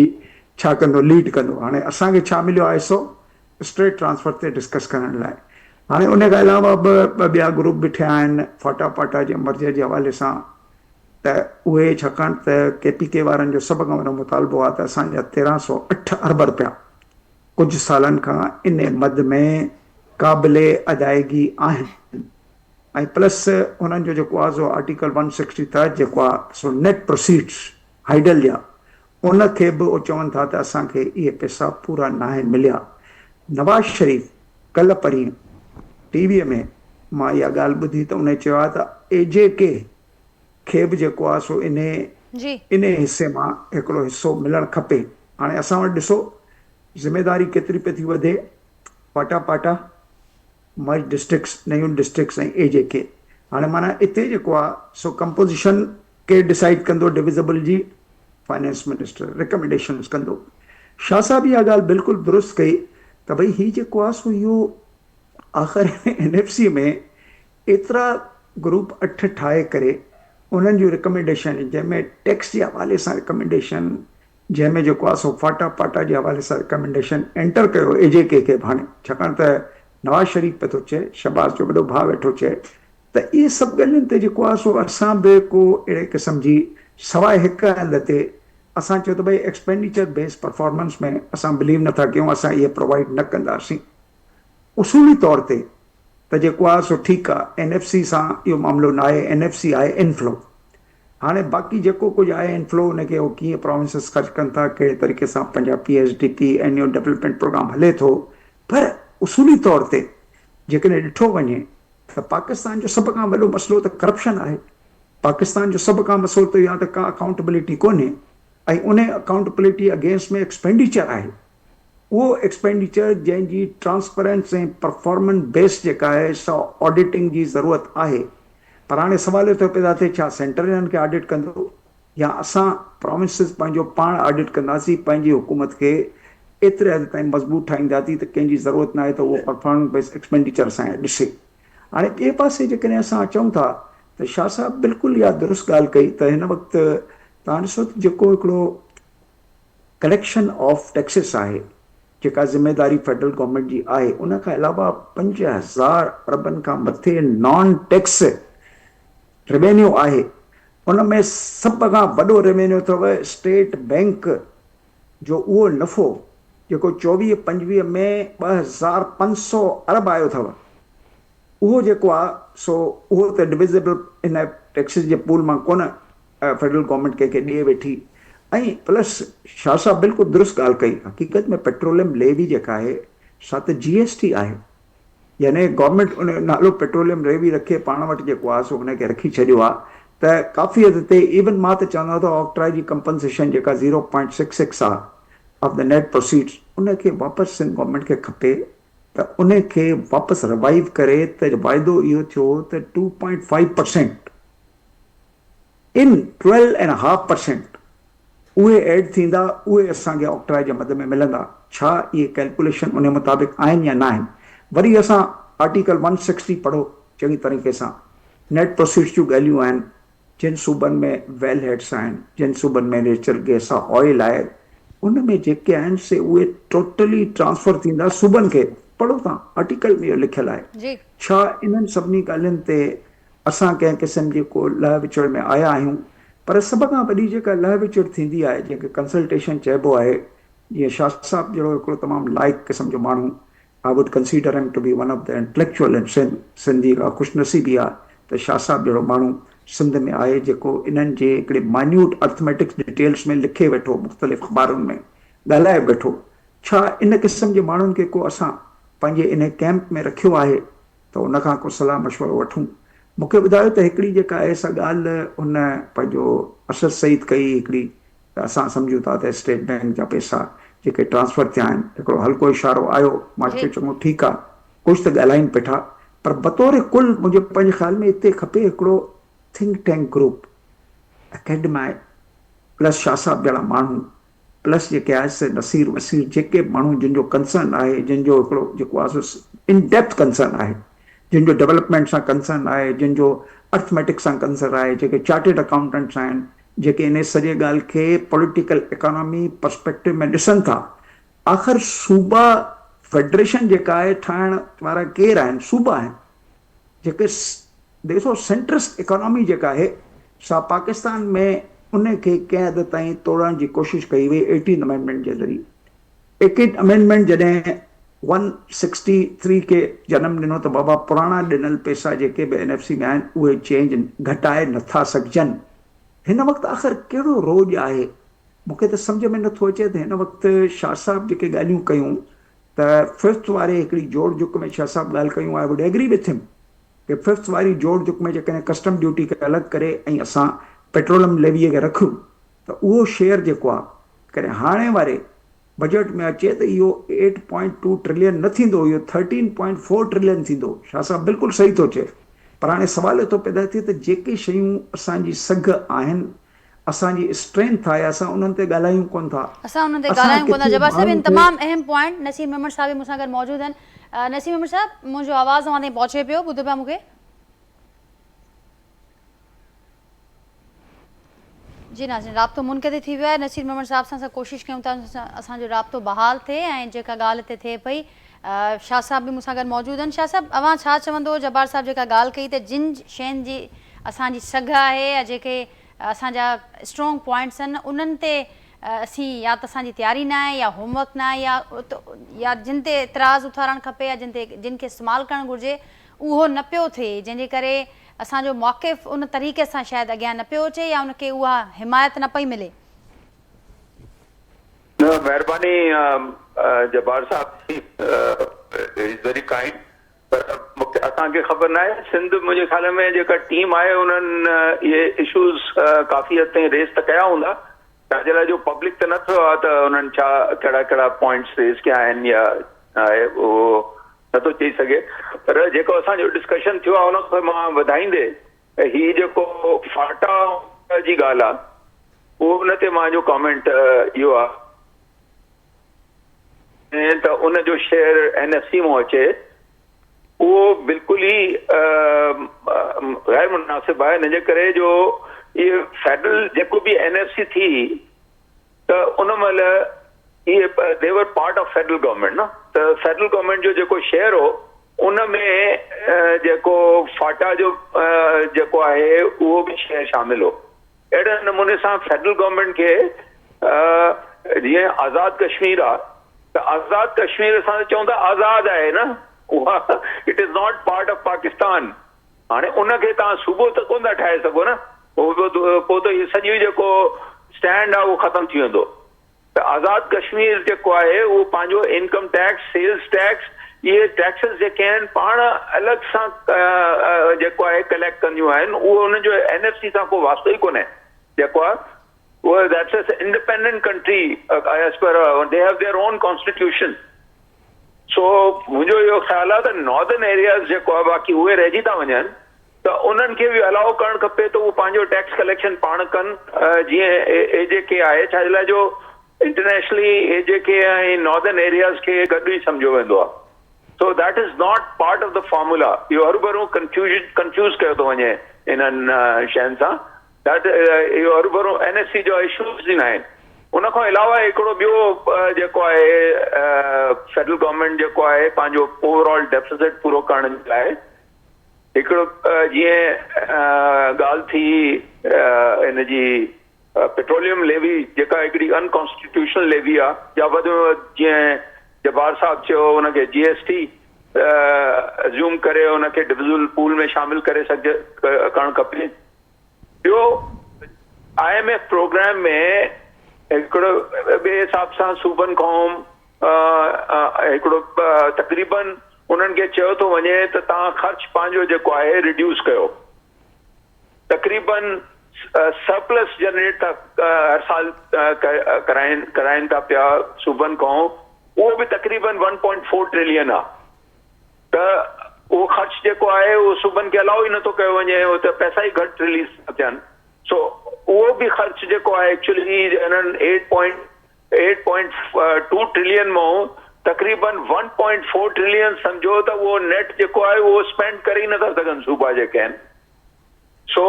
S3: ڇا ڪندو ليڊ ڪندو. هاڻي اسان کي ڇا مليو آهي سو اسٽيٽ ٽرانسفر تي ڊسڪس ڪرڻ لاء. هاڻي انهيء کان علاوه به ٻه ٻيا گروپ به ٺهيا آهن فاٽا پاٽا جي مرجع جي حوالي سان ته اهي ڇاڪاڻ ته ڪي پي ڪي وارن جو سڀ کان وڏو مطالبو آهي ته اسان جا 1308 ارب رپيا ڪجهه سالن کان ان مد ۾ قابل ادائيگي آهن ۽ پلس انهن جو جيڪو آهي سو آرٽيڪل ون سڪسٽي تحت جيڪو آهي سو نيٽ پروسيڊس هائيڊل جا ان کي به اهو چون ٿا ته اسان کي اهي پئسا پورا ناهن مليا. نواز شريف ڪلهه پرينء ٽي وي ۾ مان اها ڳالهه ٻڌي ته انهي چيو آهي ته اي جي ڪي کي به جيڪو آهي سو انهي انهي حصي مان هڪڙو حصو ملڻ کپي. هاڻي اسان وٽ ڏسو ذميداري ڪيتري پئي ٿي وڌي، فاٽا پاٽا، مرج ڊسٽرڪٽس، نيون ڊسٽرڪٽس ۽ اي جي ڪي. هاڻي معنيٰ اتي جيڪو آهي سو ڪمپوزيشن ڪير ڊسائيڊ ڪندو ڊويزبل جي؟ فائنانس منسٽر ريڪمينڊيشنز ڪندو. شاهه صاحب اها ڳالهه بلڪل درست ڪئي ته ڀئي هي جيڪو آهي سو اهو آخر اين ايف سي ۾ ايترا گروپ اٺ ٺاهي ڪري انهن جون ريڪمينڊيشن جنهن ۾ ٽيڪس جي حوالي سان ريڪمينڊيشن جنهن ۾ جيڪو آهي سو فاٽا پاٽا جي حوالي سان ريڪمينڊيشن اينٽر ڪيو اي جي ڪي کي به هاڻي ڇاڪاڻ ته نواز شريف پيو ٿو چئي شهباز جو وڏو ڀاء ويٺو چئي ته اهي سڀ ڳالهين تي جيڪو آهي سو اسان به ڪو اهڙي قسم جي سواء هڪ هنڌ تي اسان چيو ته ڀئي ايڪسپينڊيچر بيس پرفارمنس ۾ اسان بليو نٿا ڪيون اسان اهي پرووائيڊ نه ڪنداسين اصولي طور تي ته جيڪو آهي سو ٺيڪ آهي اين ايف سي سان اهو معاملو ناهي اين ايف سي آهي انفلو هاڻي باقي جيڪو ڪجهه آهي انفلو ان کي هو ڪيئن پراونسز خرچ ڪن ٿا ڪهڙي طريقي سان پنهنجا P S D P ۽ new development programme هلي ٿو پر اصولي طور تي جيڪڏهن ڏٺو وڃي ته پاڪستان جو سڀ کان وڏو مسئلو ته ڪرپشن آهي. پاڪستان جو سڀ کان مسئلو ته اهو آهي ته ڪا اڪائونٽبلٽي ڪونهي ۽ ان اڪائونٽبلٽي اگينسٽ ۾ ايڪسپينڊيچر آهي. اهو ايڪسپينڊيچر جنهن جي ٽرانسپرنس ۽ پرفارمنس بيس جيڪا آهي سا آڊيٽنگ جي ضرورت آهي پر هاڻي سوال اهو ٿو پيدا ٿئي ڇا سينٽر انهن کي آڊٽ ڪندو يا اسان پراونسز پنهنجو پاڻ آڊٽ ڪنداسين پنهنجي حڪومت کي ايتري حد تائين مضبوط ٺاهينداسين ته ڪنهن جي ضرورت ناهي ته اهو پرفارمنس بيس ايڪسپينڊيچر اسان جا ڏسي. هاڻي ٻئي پاسي جيڪڏهن اسان اچون ٿا ته شاهه صاحب بلڪل اها درست ڳالهه ڪئي ته هن وقت توهان ڏسو ته جيڪو هڪڙو ڪليڪشن آف ٽيڪسز آهي جيڪا ذميواري فيڊرل گورنمينٽ جي آهي ان کان علاوه 5000 اربن کان مٿي نان ٽيڪس روينيو آهي ان ۾ سڀ کان وڏو روينيو اٿو اسٽيٽ بينڪ جو اهو نفعو جيڪو 24 25 ۾ 2500 ارب آيو اٿو اهو جيڪو آهي سو اهو ته ڊويزيبل ان ٽيڪسز جي پول مان ڪونه فيڊرل گورنمينٽ ڪنهن کي ڏئي ويٺي ۽ پلس شاهه صاحب بلڪل درست ڳالهه ڪئي حقيقت ۾ پيٽروليم ليوي جيڪا آهي سا ته جي ايس ٽي آهي يعني گورنمينٽ ان جو نالو پيٽروليم ليوي رکي پاڻ وٽ جيڪو آهي سو ان کي رکي ڇڏيو آهي ته ڪافي حد تي ايون مان ته چوندو ته آڪٽرائي جي ڪمپنسيشن جيڪا زيرو پوائنٽ سڪس سڪس آهي آف the net proceeds ان کي واپس سنڌ گورنمينٽ کي کپي ته ان کي واپس روائيو ڪري ته واعدو اهو ٿيو ته two point five percent in twelve and half percent اهي ايڊ ٿيندا اهي اسان کي آڪٽرائي جي مد ۾ ملندا ڇا اهي ڪيلڪوليشن انهي مطابق آهن يا ناهن وري اسان آرٽيڪل ون سڪسٽي پڙهو چڱي طريقي سان نيٽ پروسيڊس جون ڳالهيون آهن جن صوبن ۾ ويل هيڊس آهن جن صوبن ۾ نيچرل گيس آهي آئل آهي ان ۾ جيڪي آهن سي اهي ٽوٽلي ٽرانسفر ٿيندا صوبن کي پڙهو تان آرٽيڪل ۾ اهو لکيل آهي ڇا انهن سڀني ڳالهين تي اسان ڪنهن قسم جي ڪو لهه وچڙ ۾ آيا آهيون پر سڀ کان وڏي جيڪا لهه وچڙ ٿيندي آهي جنهن کي ڪنسلٽيشن چئبو آهي جيئن شاهه صاحب جهڙو هڪڙو تمام لائق قسم جو ماڻهو I would consider him to be one of the intellectual in Sindh Sindhi کان خوش نصيبي آهي ته شاهه صاحب جهڙو ماڻهو سنڌ ۾ آهي جيڪو انهن جي هڪڙي مائنيوٽ ارٿميٽڪس ڊيٽيلس ۾ لکي ويٺو مختلف اخبارن ۾ ڳالهائي ويٺو ڇا ان قسم جي ماڻهن کي ڪو اسان پنهنجي انهي ڪئمپ ۾ رکيو آهي ته ان کان ڪو صلاح مشورو وٺون. مون کي ٻڌايو ته هڪڙي جيڪا آهي سا ڳالهه هن پنهنجو ارشد سعيد ڪئي هڪڙي ته اسان سمجهون ٿا ته اسٽيٽ بئنڪ جا پئسا جيڪي ٽرانسفر ٿيا آهن هڪڙو هلڪو اشارو آيو مان چيو چڱو ٺيڪ آهي ڪجهه ته ڳالهائين پيٺا پر بطور ڪل منهنجي پنهنجي خيال ۾ هتي کپي هڪڙو think tank group academia plus Shah صاحب جهڙا ماڻهو پلس جيڪي آهي سي نصير وصير جيڪي به ماڻهو جن جو ڪنسرن آهي جن جو هڪڙو جيڪو آهي سو ان ڊيپٿ ڪنسرن آهي جن جو ڊولپمينٽ سان ڪنسرن آهي جن جو ارٿميٽڪس سان ڪنسرن آهي جيڪي چارٽرڊ اڪائونٽنٽس آهن جيڪي ان سڄي ڳالهه کي پوليٽيڪل اڪانامي پرسپيڪٽو ۾ ڏسن ٿا آخر صوبا فيڊريشن جيڪا آهي ٺاهڻ وارا ڪير آهن صوبا آهن جيڪي ڏسو سينٽرسٽ اڪانامي جيڪا آهي سا پاڪستان ۾ ان کي ڪنهن حد تائين توڙڻ جي ڪوشش ڪئي وئي ايٽين امينڊمينٽ جي ذريعي. ايٽين امينڊمينٽ جڏهن ون سڪسٽي ٿري کي جنم ڏنو ته بابا پراڻا ڏنل پئسا جيڪي به اين ايف سي ۾ آهن اهي چينج گهٽائي نٿا سگهجن. هن وقت آخر ڪهڙو روڄ آهي؟ مون کي ته سمجهه ۾ نٿو اچي ته هن وقت شاهه صاحب جيڪي ڳالهيون ڪيون ته ففٿ واري هڪڙي جوڙجڪ ۾ شاهه صاحب ڳالهه ڪيون I would agree with هم ڪي ففٿ واري جوڙجڪ ۾ جيڪڏهن ڪسٽم ڊيوٽي کي الڳ ڪري ۽ اسان پيٽرولم ليوي کي رکون ته اهو شيئر جيڪو آهي ڪڏهن هاڻي واري بجيٽ ۾ اچي ته اهو ايٽ پوائنٽ ٽو ٽرلين نه ٿيندو اهو ٿرٽين پوائنٽ فور ٽرلين ٿيندو. شاهه صاحب بلڪل صحيح ٿو چئي پر هاڻي سوال اهو ٿو پيدا ٿئي ته جيڪي شيون اسان جي سگهه آهن اسان جي اسٽرينٿ آهي اسان انهن تي ڳالهايون ڪونه ٿا.
S1: اسان انهن تي
S3: اسان
S1: ڳالهايون ڪونه ٿا
S3: ڪٿي
S1: جبار صاحب
S3: ماڻهن
S1: ان
S3: کي.
S1: تمام اهم پوائنٽ نصير ميمڻ صاحب به مون سان گڏ موجود آهن نصير ميمڻ صاحب منهنجو آواز اوهان تائين پهچي پيو ٻڌو پيا مون کي. جي ناظرين رابطو منقطع ٿي ويو آهي نصير ميمڻ صاحب سان اسان ڪوشش ڪيون ٿا اسان جو رابطو بحال ٿئي ۽ جيڪا ڳالهه هتي ٿئي پئي شاهه صاحب به مون سان گڏ موجود آهن شاهه صاحب اوهان ڇا چوندو جبار صاحب جيڪا ڳالهه ڪئي ته جن شين جي اسان جي سگهه آهي يا جيڪي اسان جا اسٽرانگ پوائنٽس آهن انهن تي اسين يا ته اسان جي تياري نه آهي يا هوم ورڪ نه آهي يا يا جن تي اعتراض اٿارڻ کپي يا جن تي جن کي استعمال ڪرڻ گهرجي اهو نه پيو ٿئي جنهن جي ڪري اسان جو موقف ان طريقي سان شايد اڳيان نه پيو اچي يا ان کي اها حمايت نه پئي ملي.
S2: نه مهرباني جبار صاحب جي از ويري ڪائنڊ. پر مونکي اسان کي خبر ناهي سنڌ منهنجي خيال ۾ جيڪا ٽيم آهي انهن اهي اشوز ڪافي حد تائين ريز ته ڪيا هوندا ڇا جي لاء جو پبلڪ ته نه ٿيو آهي ته انهن ڇا ڪهڙا ڪهڙا پوائنٽس ريز ڪيا آهن يا آهي اهو نٿو چئي سگهي پر جيڪو اسان جو ڊسڪشن ٿيو آهي ان کي مان وڌائيندي هي جيڪو فاٽا جي ڳالهه آهي اهو ان تي منهنجو ڪامينٽ اهو آهي ته ان جو شيئر اين ايف سي مون اچي اهو بلڪل ئي غير مناسب آهي ان جي ڪري جو اهي فيڊرل جيڪو به اين ايف سي ٿي ته ان مهل اهي they were part of federal government نه ته فيڊرل گورنمينٽ جو جيڪو شيئر هو ان ۾ جيڪو فاٽا جو جيڪو آهي اهو به شيئر شامل هو اهڙي نموني سان فيڊرل گورنمينٽ کي جيئن آزاد ڪشمير آ ته آزاد ڪشمير اسان ته چئون ٿا آزاد آهي نه اها it is not part of Pakistan هاڻي ان کي توهان صوبو ته ڪونه ٿا ٺاهي سگهو نه پوء ته هي سڄو جيڪو اسٽينڊ آ اهو ختم ٿي ويندو. ته آزاد ڪشمير جيڪو آهي اهو پنهنجو انڪم ٽيڪس، سيلز ٽيڪس اهي ٽيڪسز جيڪي آهن پاڻ الڳ سان جيڪو آهي ڪليڪٽ ڪنديون آهن اهو انهن جو اين ايف سي سان ڪو واسطو ئي ڪونهي جيڪو آهي اهو that's a independent country as per they have their own constitution so منهنجو اهو خيال آهي ته ناردرن ايرياز جيڪو آهي باقي اهي رهجي ٿا وڃن ته انهن کي به الاء ڪرڻ کپي ته هو پنهنجو ٽيڪس ڪليڪشن پاڻ ڪن جيئن اي جي ڪي آهي ڇا جي لاء جو انٽرنيشنلي اي جي ڪي ۽ ناردرن ايرياز کي گڏ ئي سمجهيو ويندو آهي so that is not part of the formula اهو هروڀرو ڪنفيوز ڪنفيوز ڪيو ٿو وڃي انهن شين سان That اهو هروڀرو اين ايف سي جا اشوز ئي ناهن. ان کان علاوه هڪڙو ٻيو جيڪو آهي فيڊرل گورنمينٽ جيڪو آهي پنهنجو اوور آل ڊيفيسٽ پورو ڪرڻ جي لاء هڪڙو جيئن ڳالهه ٿي ان جي پيٽروليم ليوي جيڪا هڪڙي ان ڪانسٽيٽيوشنل ليوي آهي يا وڌ ۾ وڌ جيئن جبار صاحب چيو ان کي جي ايس ٽي ازيوم ڪري ان کي ڊويزل پول ۾ شامل ڪري سگهجي ڪرڻ کپي. ٻيو I M F programme ۾ هڪڙو ٻئي حساب سان صوبن کان هڪڙو تقريبن انهن کي چيو ٿو وڃي ته توهان خرچ پنهنجو جيڪو آهي ريڊيوس ڪيو تقريبن سرپلس جنريٽ ٿا هر سال ڪرائين ڪرائين ٿا پيا صوبن کان اهو به تقريبن ون پوائنٽ فور ٽريلين آهي ته اهو خرچ جيڪو آهي اهو صوبن کي الاء ئي نٿو ڪيو وڃي اهو ته پئسا ئي گهٽ رليز ٿا ٿين سو اهو به خرچ جيڪو آهي ايڪچولي انهن eight point eight point two trillion مان تقريبن ون پوائنٽ فور ٽريلين سمجهو ته اهو نيٽ جيڪو آهي اهو اسپينڊ ڪري ئي نٿا سگهن صوبا جيڪي آهن سو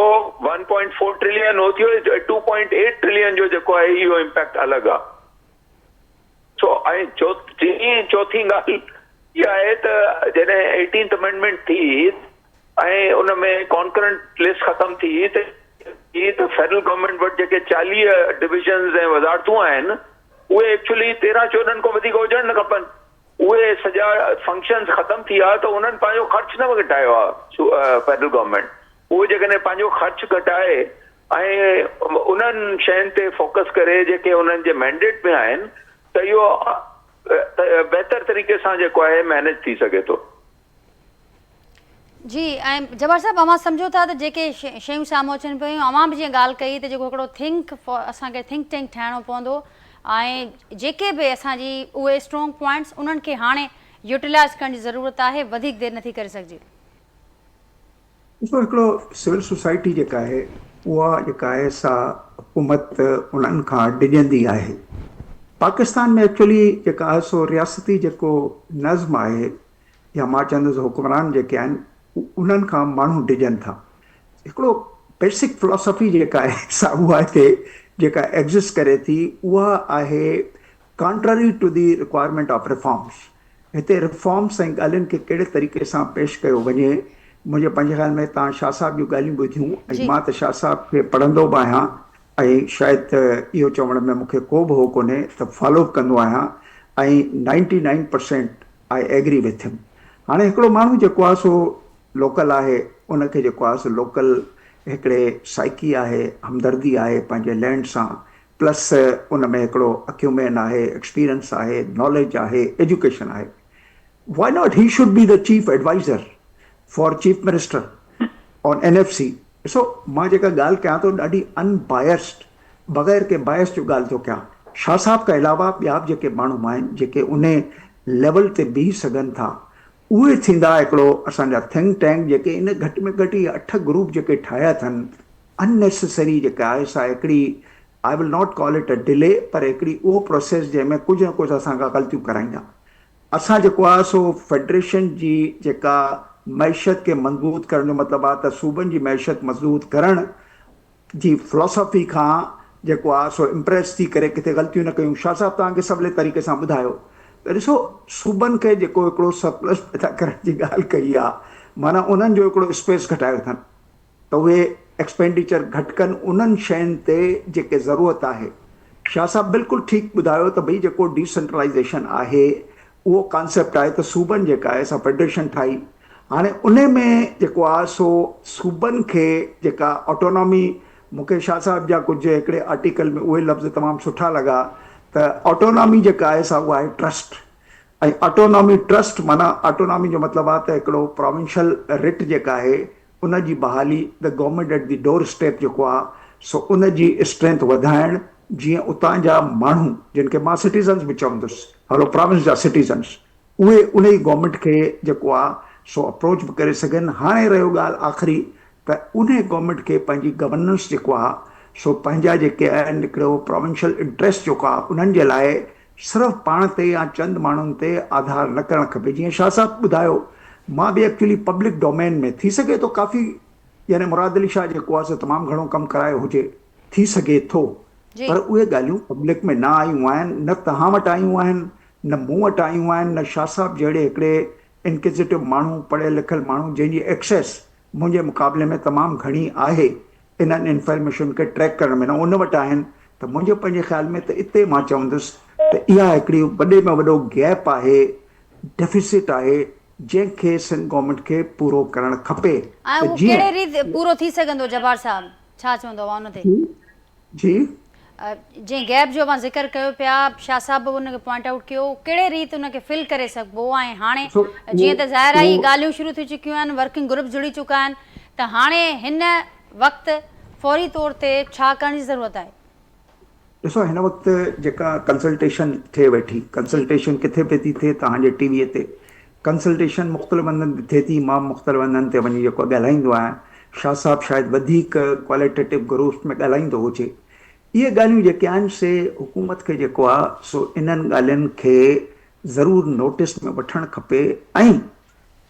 S2: ون پوائنٽ فور ٽريلين هو ٿيو ٽو پوائنٽ ايٽ ٽريلين جو جيڪو آهي اهو امپيڪٽ الڳ آهي سو ۽ ٽين چوٿين ڳالهه اها آهي ته جڏهن ايٽينٿ امينڊمينٽ ٿي ۽ ان ۾ ڪانڪرنٽ لسٽ ختم ٿي ته ته فيڊرل گورنمينٽ وٽ جيڪي 40 ڊويزنز ۽ وزارتون آهن اهي ايڪچولي 13 14 کان وڌيڪ هجڻ نه کپن اهي سڄا فنڪشنز ختم ٿي ويا ته انهن پنهنجو خرچ نه گهٽايو آهي فيڊرل گورنمينٽ اهو جيڪڏهن پنهنجو خرچ گهٽائي ۽ انهن شين تي فوڪس ڪري جيڪي انهن جي مينڊيٽ ۾ آهن ته اهو بهتر طريقي سان جيڪو آهي مينيج ٿي سگهي ٿو.
S1: جي ۽ جبار صاحب اوهان سمجهو ٿا ته جيڪي شيون سامهون اچن پيون اوهان به جيئن ڳالهه ڪئي ته جيڪو هڪڙو ٿنڪ اسان کي ٿنڪ ٽينڪ ٺاهڻو پوندو ۽ جيڪي به اسان جي اهي اسٽرانگ پوائنٽس انهن کي هاڻي يوٽيلائز ڪرڻ جي ضرورت آهي وڌيڪ دير نٿي ڪري سگهجي.
S3: ڏسو هڪڙو سول سوسائٽي جيڪا آهي اها جيڪا آهي سا حڪومت انهن کان ڊڄندي آهي. پاڪستان ۾ ايڪچولي جيڪا آهي سو رياستي جيڪو نظم آهي يا مان چوندس حڪمران جيڪي آهن انهن کان ماڻهو ڊڄن ٿا. هڪڙو بيسڪ فلاسافي جيڪا آهي سا اها هتي جيڪا ايگزسٽ ڪري ٿي اها آهي contrary to the requirement of reforms هتي ريفارمس ۽ ڳالهين کي ڪهڙي طريقي سان پيش ڪيو وڃي منهنجي پنهنجي خيال ۾ توهان شاهه صاحب جون ڳالهيون ٻڌيون ۽ مان ته شاهه صاحب کي پڙهندو به آهيان ۽ شايد اهو چوڻ ۾ مون کي ڪو به هو ڪونهي ته فالو به ڪندو آهيان ۽ ninety nine percent I agree with him هاڻي هڪڙو ماڻهو جيڪو آهي سو لوڪل آهي ان کي جيڪو آهي سو لوڪل هڪڙي سائيڪي آهي همدردي آهي پنهنجي لينڊ سان پلس ان ۾ هڪڙو اڪيومين آهي، ايڪسپيرينس آهي، ناليج آهي، ايجوڪيشن آهي. Why not he should be the chief adviser for chief minister on N F C. ڏسو مان جيڪا ڳالهه ڪيان ٿو ڏاڍي ان بائسڊ بغير ڪنهن بائس جو ڳالهه ٿو ڪيان. شاهه صاحب کان علاوه ٻيا به جيڪي ماڻهو آهن جيڪي انهي ليول تي بيهي سگهن ٿا اهي ٿيندا هڪڙو اسان جا ٿنڪ ٽينڪ جيڪي ان گهٽ ۾ گهٽ اهي اٺ گروپ جيڪي ٺاهيا اٿن ان نيسيسري جيڪا آهي سا هڪڙي I will not call it a delay پر هڪڙي اهو پروسيس جنهن ۾ ڪجهه نه ڪجهه اسان کان غلطيون ڪرائيندا. اسان جيڪو آهي سو فيڊريشن جي جيڪا معيشت کي مضبوط ڪرڻ جو مطلب آهي ته صوبن جي معيشت مضبوط ڪرڻ جي فلاسافي کان جيڪو آهي سو امپريس ٿي ڪري ڪٿي غلطيون نه ڪيون. شاهه صاحب توهان کي سولي طريقي سان ٻڌايو ته ڏسو صوبن کي جيڪو هڪڙو سرپلس پيدا ڪرڻ جي ڳالهه ڪئي آهي معنيٰ انهن جو هڪڙو اسپيس گهٽايو اٿن ته اهي ايڪسپينڊيچر گهٽ ڪن انهن شين تي جيڪي ضرورت آهي. شاهه صاحب بلڪل ٺيڪ ٻڌايو ته ڀئي جيڪو ڊي سينٽرلائيزيشن آهي اهو ڪانسيپٽ آهي ته صوبن جيڪا آهي سا فيڊريشن ٺاهي هاڻي انهي ۾ جيڪو آهي سو صوبن کي جيڪا آٽونامي مون کي شاهه صاحب جا ڪجهه هڪڙي آرٽيڪل ۾ اهي لفظ تمام سٺا لڳا ته آٽونامي جيڪا آهي سا اها آهي ٽرسٽ ۽ آٽونامي ٽرسٽ معنيٰ آٽونامي جو مطلب آهي ته هڪڙو پراونشل رٽ جيڪا آهي ان جي بحالي the government at the doorstep جيڪو آ سو ان جي اسٽرينٿ وڌائڻ جيئن اتان جا ماڻهو جن کي مان سٽيزنس به چوندس هلو پراونس جا سٽيزنس اهي انهي گورنمينٽ کي جيڪو آ سو اپروچ به ڪري سگهن هاڻي رهيو ڳالهه آخري ته انهي گورنمينٽ کي پنهنجي گورننس جيڪو آ سو پنهنجا جيڪي آهن هڪڙو پراونشل انٽريسٽ جيڪو آ انهن جي لاء صرف پاڻ تي يا چند ماڻهن تي آڌار نه ڪرڻ کپي جيئن شاهه صاحب ٻڌايو مان به ايڪچولي پبلڪ ڊومين ۾ ٿي سگهي ٿو ڪافي يعني مراد علي شاهه جيڪو آهي سو تمام گهڻو ڪم ڪرايو هجي ٿي سگهي ٿو پر اهي ڳالهيون پبلڪ ۾ نه آيون آهن نه توهان وٽ آيون آهن نه مون وٽ آيون آهن نه شاهه صاحب جهڙي هڪڙي انڪزيٽو ماڻهو پڙهيل لکيل ماڻهو جنهن جي ايڪسيس منهنجي مقابلي ۾ تمام گهڻي آهي انهن انفارميشن کي ٽريڪ ڪرڻ ۾ نه ان وٽ آهن ته منهنجي پنهنجي خيال ۾ ته اتي مان چوندس ته اها هڪڙي وڏي ۾ وڏو گيپ آهي ڊيفيسٽ آهي جنهن کي سنڌ گورنمينٽ کي پورو ڪرڻ کپي
S1: ۽
S3: ته
S1: اهو
S3: جيئن
S1: ڪهڙي ريت پورو ٿي سگهندو جبار صاحب ڇا چوندو اوهان ان تي؟
S3: جي جي.
S1: جنهن گيپ جو اوهان ذڪر ڪيو پيا شاهه صاحب به ان کي پوائنٽ آئوٽ ڪيو ڪهڙي ريت ان کي فل ڪري سگهبو ۽ هاڻي
S3: ڏسو
S1: جيئن ته ظاهر آهي
S3: اهو
S1: ڳالهيون شروع ٿي چڪيون آهن ورڪنگ گروپ جڙي چڪا آهن ته هاڻي هن وقت فوري طور تي ڇا ڪرڻ جي ضرورت آهي؟
S3: ڏسو هن وقت جيڪا ڪنسلٽيشن ٿئي ويٺي ڪنسلٽيشن ڪٿي پئي ٿي ٿئي توهان جي ٽي وي تي ڪنسلٽيشن مختلف هنڌن تي ٿئي ٿي مان مختلف هنڌن تي وڃي جيڪو ڳالهائيندو آهيان شاهه صاحب شايد وڌيڪ ڪواليٽيٽو گروپس ۾ ڳالهائيندو هجي اهي ڳالهيون جيڪي آهن سي حڪومت کي جيڪو آهي سو انهن ڳالهين کي ضرور نوٽس ۾ وٺڻ کپي ۽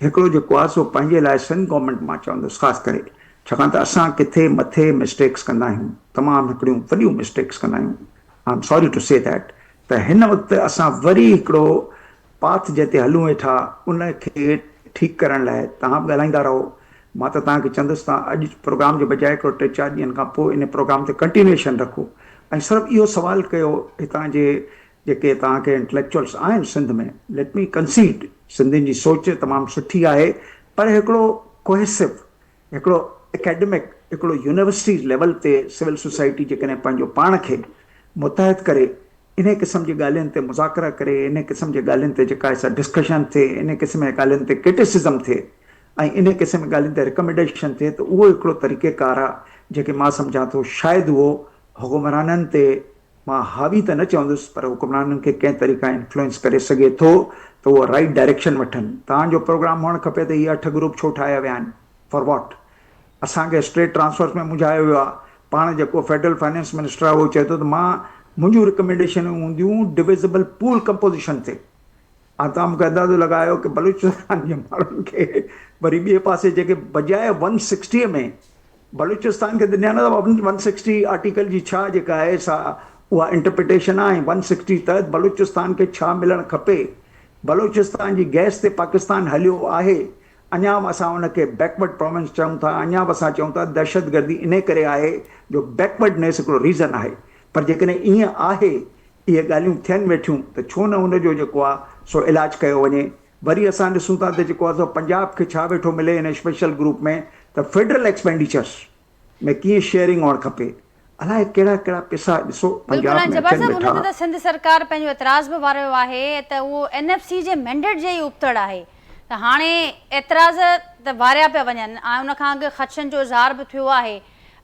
S3: هڪڙو جيڪو آهي سو پنهنجي لاء سنڌ گورنمينٽ مان چوندس خاص ڪري ڇاڪاڻ ته اسان ڪٿي مٿي مسٽيڪس ڪندا آهيون تمام هڪڙيون وڏيون مسٽيڪس ڪندا آهيون I am sorry to say that ته هن وقت اسان وري هڪڙو پاٿ جنهن تي هلون ويٺا ان کي ٺيڪ ڪرڻ لاء توهان به ڳالهائيندا رهو مان ته توهان کي چوندس ته اڄ پروگرام جي بجاء هڪڙو ٽي چار ڏينهن کان پوء ان پروگرام تي ڪنٽينيوئيشن رکو ۽ صرف اهو سوال ڪيو هتان جي جيڪي توهان کي انٽليڪچوئلس آهن سنڌ ۾ ليٽ مي ڪنسيڊ سنڌين جي سوچ تمام سٺي آهي پر هڪڙو ڪوهيسو هڪڙو اڪيڊمڪ هڪڙو يونيورسٽي ليول تي سول سوسائٽي جيڪڏهن پنهنجو پاڻ کي متحد ڪري انهي قسم جي ڳالهين تي مذاڪره ڪري انهي قسم جي ڳالهين تي جيڪا آهي سا ڊسڪشن ٿئي انهي قسم جي ڳالهين تي ڪرٽيسزم ٿئي ۽ انهي قسم جي ڳالهين تي رڪمينڊيشن ٿئي ته اهو هڪڙو طريقي ڪار آهي جيڪي مان سمجهان ٿو شايد اهو حڪمرانن تي مان حاوي ته نه چوندس پر حڪمرانن کي ڪنهن طريقي انفلوئنس ڪري سگهي ٿو ته اهو رائيٽ ڊائريڪشن وٺن. توهان جو پروگرام هئڻ کپي ته هي اٺ گروپ ڇو ٺاهيا ويا آهن؟ فار واٽ؟ اسان کي اسٽيٽ ٽرانسفرز ۾ منجهايو ويو آهي. پاڻ جيڪو فيڊرل فائنانس منسٽر آهي اهو چئي ٿو ته مان منهنجون رڪمينڊيشنون هونديون ڊويزبل پول ڪمپوزيشن تي. هاڻ توهان مون کي اندازو لڳايو ڪه بلوچستان جي ماڻهن کي وري ٻئي پاسي جيڪي بجاء ون سڪسٽي ۾ بلوچستان کي ڏنيا نه ته ون سڪسٽي آرٽيڪل جي ڇا جيڪا آهي سا اها انٽرپريٽيشن آهي ۽ ون سڪسٽي تحت بلوچستان کي ڇا ملڻ کپي بلوچستان جي گئس تي پاڪستان هليو آهي اڃا به اسان ان کي بيڪورڊ پراونس چئون ٿا اڃا به اسان چئون ٿا دهشتگردي انهي ڪري آهي جو بيڪورڊنيس هڪڙو ريزن آهي پر جيڪڏهن ائين آهي اهي ڳالهيون ٿين ويٺيون ته ڇو نه ان جو جيڪو آ سو علاج ڪيو وڃي. وري اسان ڏسون ٿا ته جيڪو آ سو پنجاب کي ڇا ويٺو ملي ان اسپيشل گروپ ۾ ته فيڊرل ايڪسپينڊيچرس ۾ ڪيئن شيئرنگ هئڻ کپي. الائي ڪهڙا ڪهڙا پيسا ڏسو
S1: بلڪل
S3: پنجاب
S1: ۽
S3: ۾
S1: جبار
S3: اچن
S1: صاحب ان
S3: ويٺا.
S1: تي ته سنڌ سرڪار پنهنجو اعتراض به واريو آهي ته اهو اين ايف سي جي مينڊيٽ جي ئي ابتڙ آهي ته هاڻي اعتراض ته واريا پيا وڃن ۽ ان کان اڳ خدشن جو اظهار به ٿيو آهي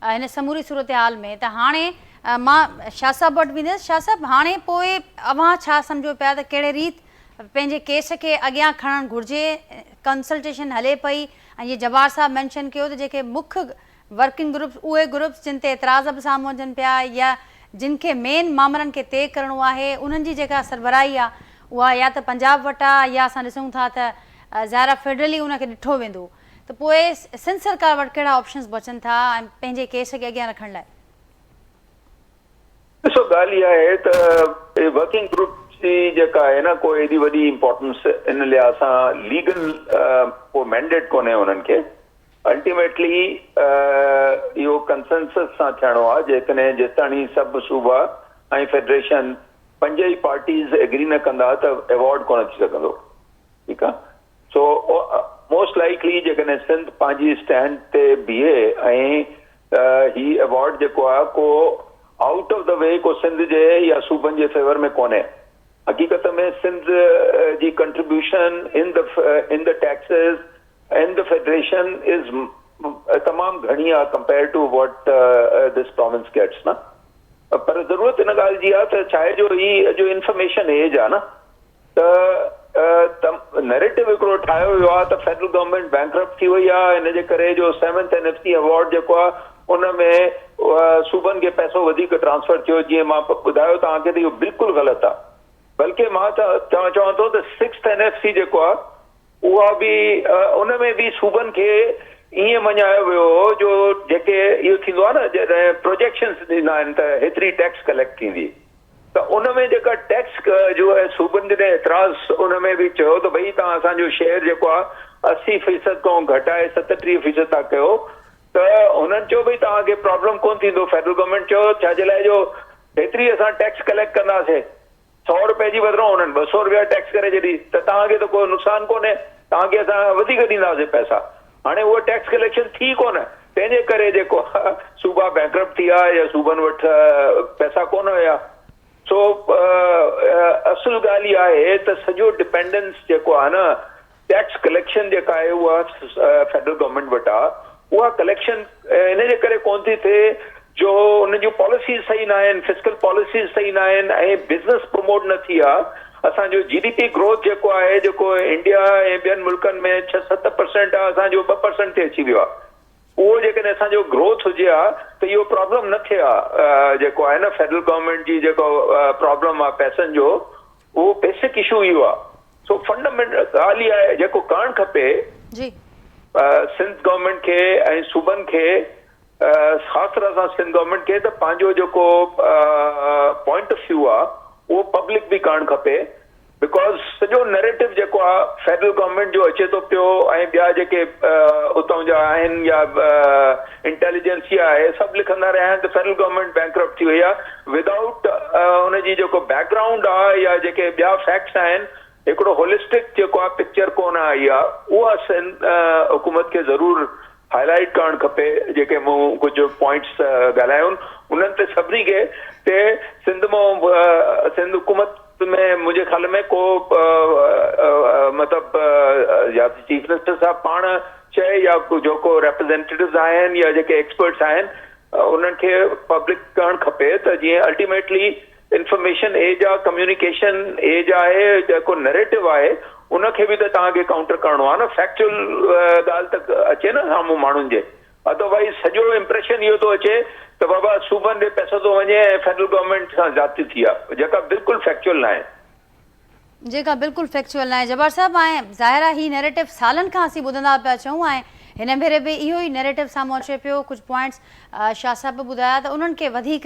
S1: هن سموري صورتحال ۾ ته هاڻي مان شاهه صاحب وٽ ويندس شاهه صاحب هاڻي پوء اوهان ڇا سمجهو پيا ته ڪهڙي ريت پنهنجي ڪيس کي اڳيان کڻڻ گهرجي ڪنسلٽيشن هلي پئي ۽ جيئن جبار صاحب مينشن ڪيو ته جيڪي مک ورڪنگ گروپس اهي گروپس جن تي اعتراض به سامهون اچن پيا يا جن کي مين مامرن کي طئي ڪرڻو آهي انهن جي جيڪا سربراهي آهي اها يا ته پنجاب وٽ آهي يا اسان ڏسون ٿا ته ظاهر آهي فيڊرلي ان کي ڏٺو ويندو ته پوء سنڌ سرڪار وٽ ڪهڙا آپشنز بچن ٿا ۽ پنهنجي ڪيس کي اڳيان رکڻ لاء؟
S2: ڏسو ڳالهه اها آهي ته ورڪنگ گروپ جي جيڪا آهي نه ڪو ايڏي وڏي امپارٽنس ان لحاظ سان ليگل ڪو مينڊيٽ ڪونهي انهن کي الٽيميٽلي اهو ڪنسنسس سان ٿيڻو آهي جيڪڏهن جيستاڻي سڀ صوبا ۽ فيڊريشن پنج ئي پارٽيز ايگري نه ڪندا ته ايوارڊ ڪونه ٿي سگهندو ٺيڪ آهي سو موسٽ لائيڪلي جيڪڏهن سنڌ پنهنجي اسٽينڊ تي بيهي ۽ هي ايوارڊ جيڪو آهي ڪو آئوٽ آف the V ڪو سنڌ جي يا صوبن جي فيور ۾ ڪونهي حقيقت ۾ سنڌ جي contribution in the in the taxes in the federation is تمام گهڻي آ compare to what this province gets نه پر ضرورت ان ڳالهه جي آ ته ڇا آهي جو هي جو انفارميشن ايج آ نه ته نيريٽو هڪڙو ٺاهيو ويو آ ته فيڊرل گورنمينٽ بينڪرپٽ ٿي وئي آ ان جي ڪري جو seventh N F C award جيڪو آ ان ۾ صوبن کي پئسو وڌيڪ ٽرانسفر ٿيو جيئن مان ٻڌايو توهان کي ته اهو بلڪل غلط آ بلڪه مان چوان ٿو ته سڪسٿ اين ايف سي جيڪو آ اها به ان ۾ به صوبن کي ائين مڃايو ويو هو جو جيڪي اهو ٿيندو آهي نه جڏهن پروجيڪشنس ڏيندا آهن ته هيتري ٽيڪس ڪليڪٽ ٿيندي ته ان ۾ جيڪا ٽيڪس جو صوبن جڏهن اعتراض ان ۾ به چيو ته ڀئي توهان اسان جو شيئر جيڪو آهي 80 فيصد کان گهٽائي 37 فيصد ٿا ڪيو ته هنن چيو ڀئي توهان کي پرابلم ڪونه ٿيندو فيڊرل گورنمينٽ چيو ڇا جي لاء جو هيتري اسان ٽيڪس ڪليڪٽ ڪنداسين سئو رپئي جي بدران انهن 200 رپيا ٽيڪس ڪري ڇڏي ته توهان کي ته ڪو نقصان ڪونهي، توهان کي اسان وڌيڪ ڏينداسين پئسا. هاڻي اها ٽيڪس ڪليڪشن ٿي ڪونه، تنهن جي ڪري جيڪو صوبا بينڪرپٽ ٿي ويا يا صوبن وٽ پئسا ڪونه هيا. سو اصل ڳالهه اها آهي ته سڄو ڊپينڊنس جيڪو آهي نه ٽيڪس ڪليڪشن جيڪا آهي اها فيڊرل گورنمينٽ وٽ آهي، اها ڪليڪشن ان جي ڪري ڪونه ٿي ٿئي جو انهن جون پاليسيز صحيح نه آهن، فسڪل پاليسيز صحيح نه آهن ۽ بزنس پروموٽ نه ٿي آهي. اسان جو جي ڊي پي گروٿ جيڪو آهي جيڪو انڊيا ۽ ٻين ملڪن ۾ ڇهه ست پرسينٽ آهي اسان جو 2% تي اچي ويو آهي. اهو جيڪڏهن اسان جو گروٿ هجي ها ته اهو پرابلم نه ٿئي ها جيڪو آهي نه فيڊرل گورنمينٽ جي جيڪو پرابلم آهي پئسن جو اهو بيسڪ اشو اهو آهي سو فنڊامينٽل ڳالهه اها آهي جيڪو ڪرڻ کپي
S1: جي
S2: سنڌ گورنمينٽ کي ۽ صوبن کي خاص طرح سان سنڌ گورنمينٽ کي ته پنهنجو جيڪو پوائنٽ آف ويو آهي اهو پبلڪ به ڪرڻ کپي because سڄو نيريٽو جيڪو آ فيڊرل گورنمينٽ جو اچي ٿو پيو ۽ ٻيا جيڪي اتان جا آهن يا انٽيليجنسيا آهي سڀ لکندا رهيا آهن ته فيڊرل گورنمينٽ بينڪرپٽ ٿي وئي آ ودائوٽ ان جي جيڪو بيڪ گرائونڊ آ يا جيڪي ٻيا فيڪٽس آهن هڪڙو هولسٽڪ جيڪو آ پڪچر ڪونه آئي آ اها سنڌ حڪومت کي ضرور هائي لائيٽ ڪرڻ کپي جيڪي مون ڪجهه پوائنٽس ڳالهايا آهن انهن تي سڀني کي تي سنڌ مان سنڌ حڪومت ۾ منهنجي خيال ۾ ڪو مطلب يا ته چيف منسٽر صاحب پاڻ چئي يا جيڪو ريپريزينٽيٽوز آهن يا جيڪي ايڪسپرٽس آهن انهن کي پبلڪ ڪرڻ کپي ته جيئن الٽيميٽلي انفارميشن ايج آ ڪميونيڪيشن ايج آهي جيڪو نريٽو آهي ان کي به ته توهان کي ڪائونٽر ڪرڻو آهي نه فيڪچوئل ڳالهه ته اچي نه سامهون ماڻهن جي ادروائز سڄو امپريشن اهو ٿو اچي ته بابا صوبن ڏي پئسو ٿو وڃي ۽ فيڊرل گورنمينٽ سان زيادتي ٿي آهي جيڪا بلڪل فيڪچوئل ناهي.
S1: جيڪا بلڪل فيڪچوئل ناهي جبار صاحب ۽ ظاهر آهي هي نيريٽو سالن کان اسين ٻڌندا پيا اچون ۽ هن ڀيري به اهو ئي نيريٽو سامهون اچي پيو ڪجهه پوائنٽس شاهه صاحب به ٻڌايا ته انهن کي وڌيڪ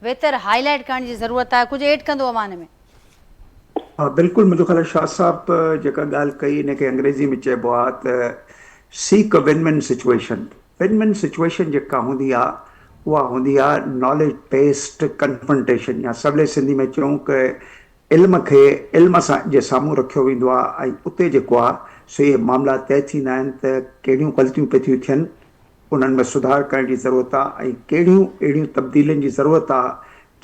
S1: ويتر هائي لائيٽ ڪرڻ جي ضرورت آهي ڪجهه ايڊ ڪندو اوهان ان ۾.
S3: ها بلڪل منهنجو خيال آهي شاهه صاحب جيڪا ڳالهه ڪئي ان کي انگريزي ۾ چئبو آهي ته seek a win win situation win win situation جيڪا هوندي آهي اها هوندي آهي ناليج بيسڊ ڪنفرنٽيشن يا سولي سنڌي ۾ چئون ته علم کي علم سان جي سامهون رکيو ويندو آهي ۽ اتي جيڪو آهي سو اهي معاملا طئي ٿيندا آهن ته ڪهڙيون غلطيون پئي ٿيون ٿين. انهن ۾ سڌار ڪرڻ جي ضرورت آ ۽ ڪهڙيون اهڙيون تبديلين جي ضرورت آ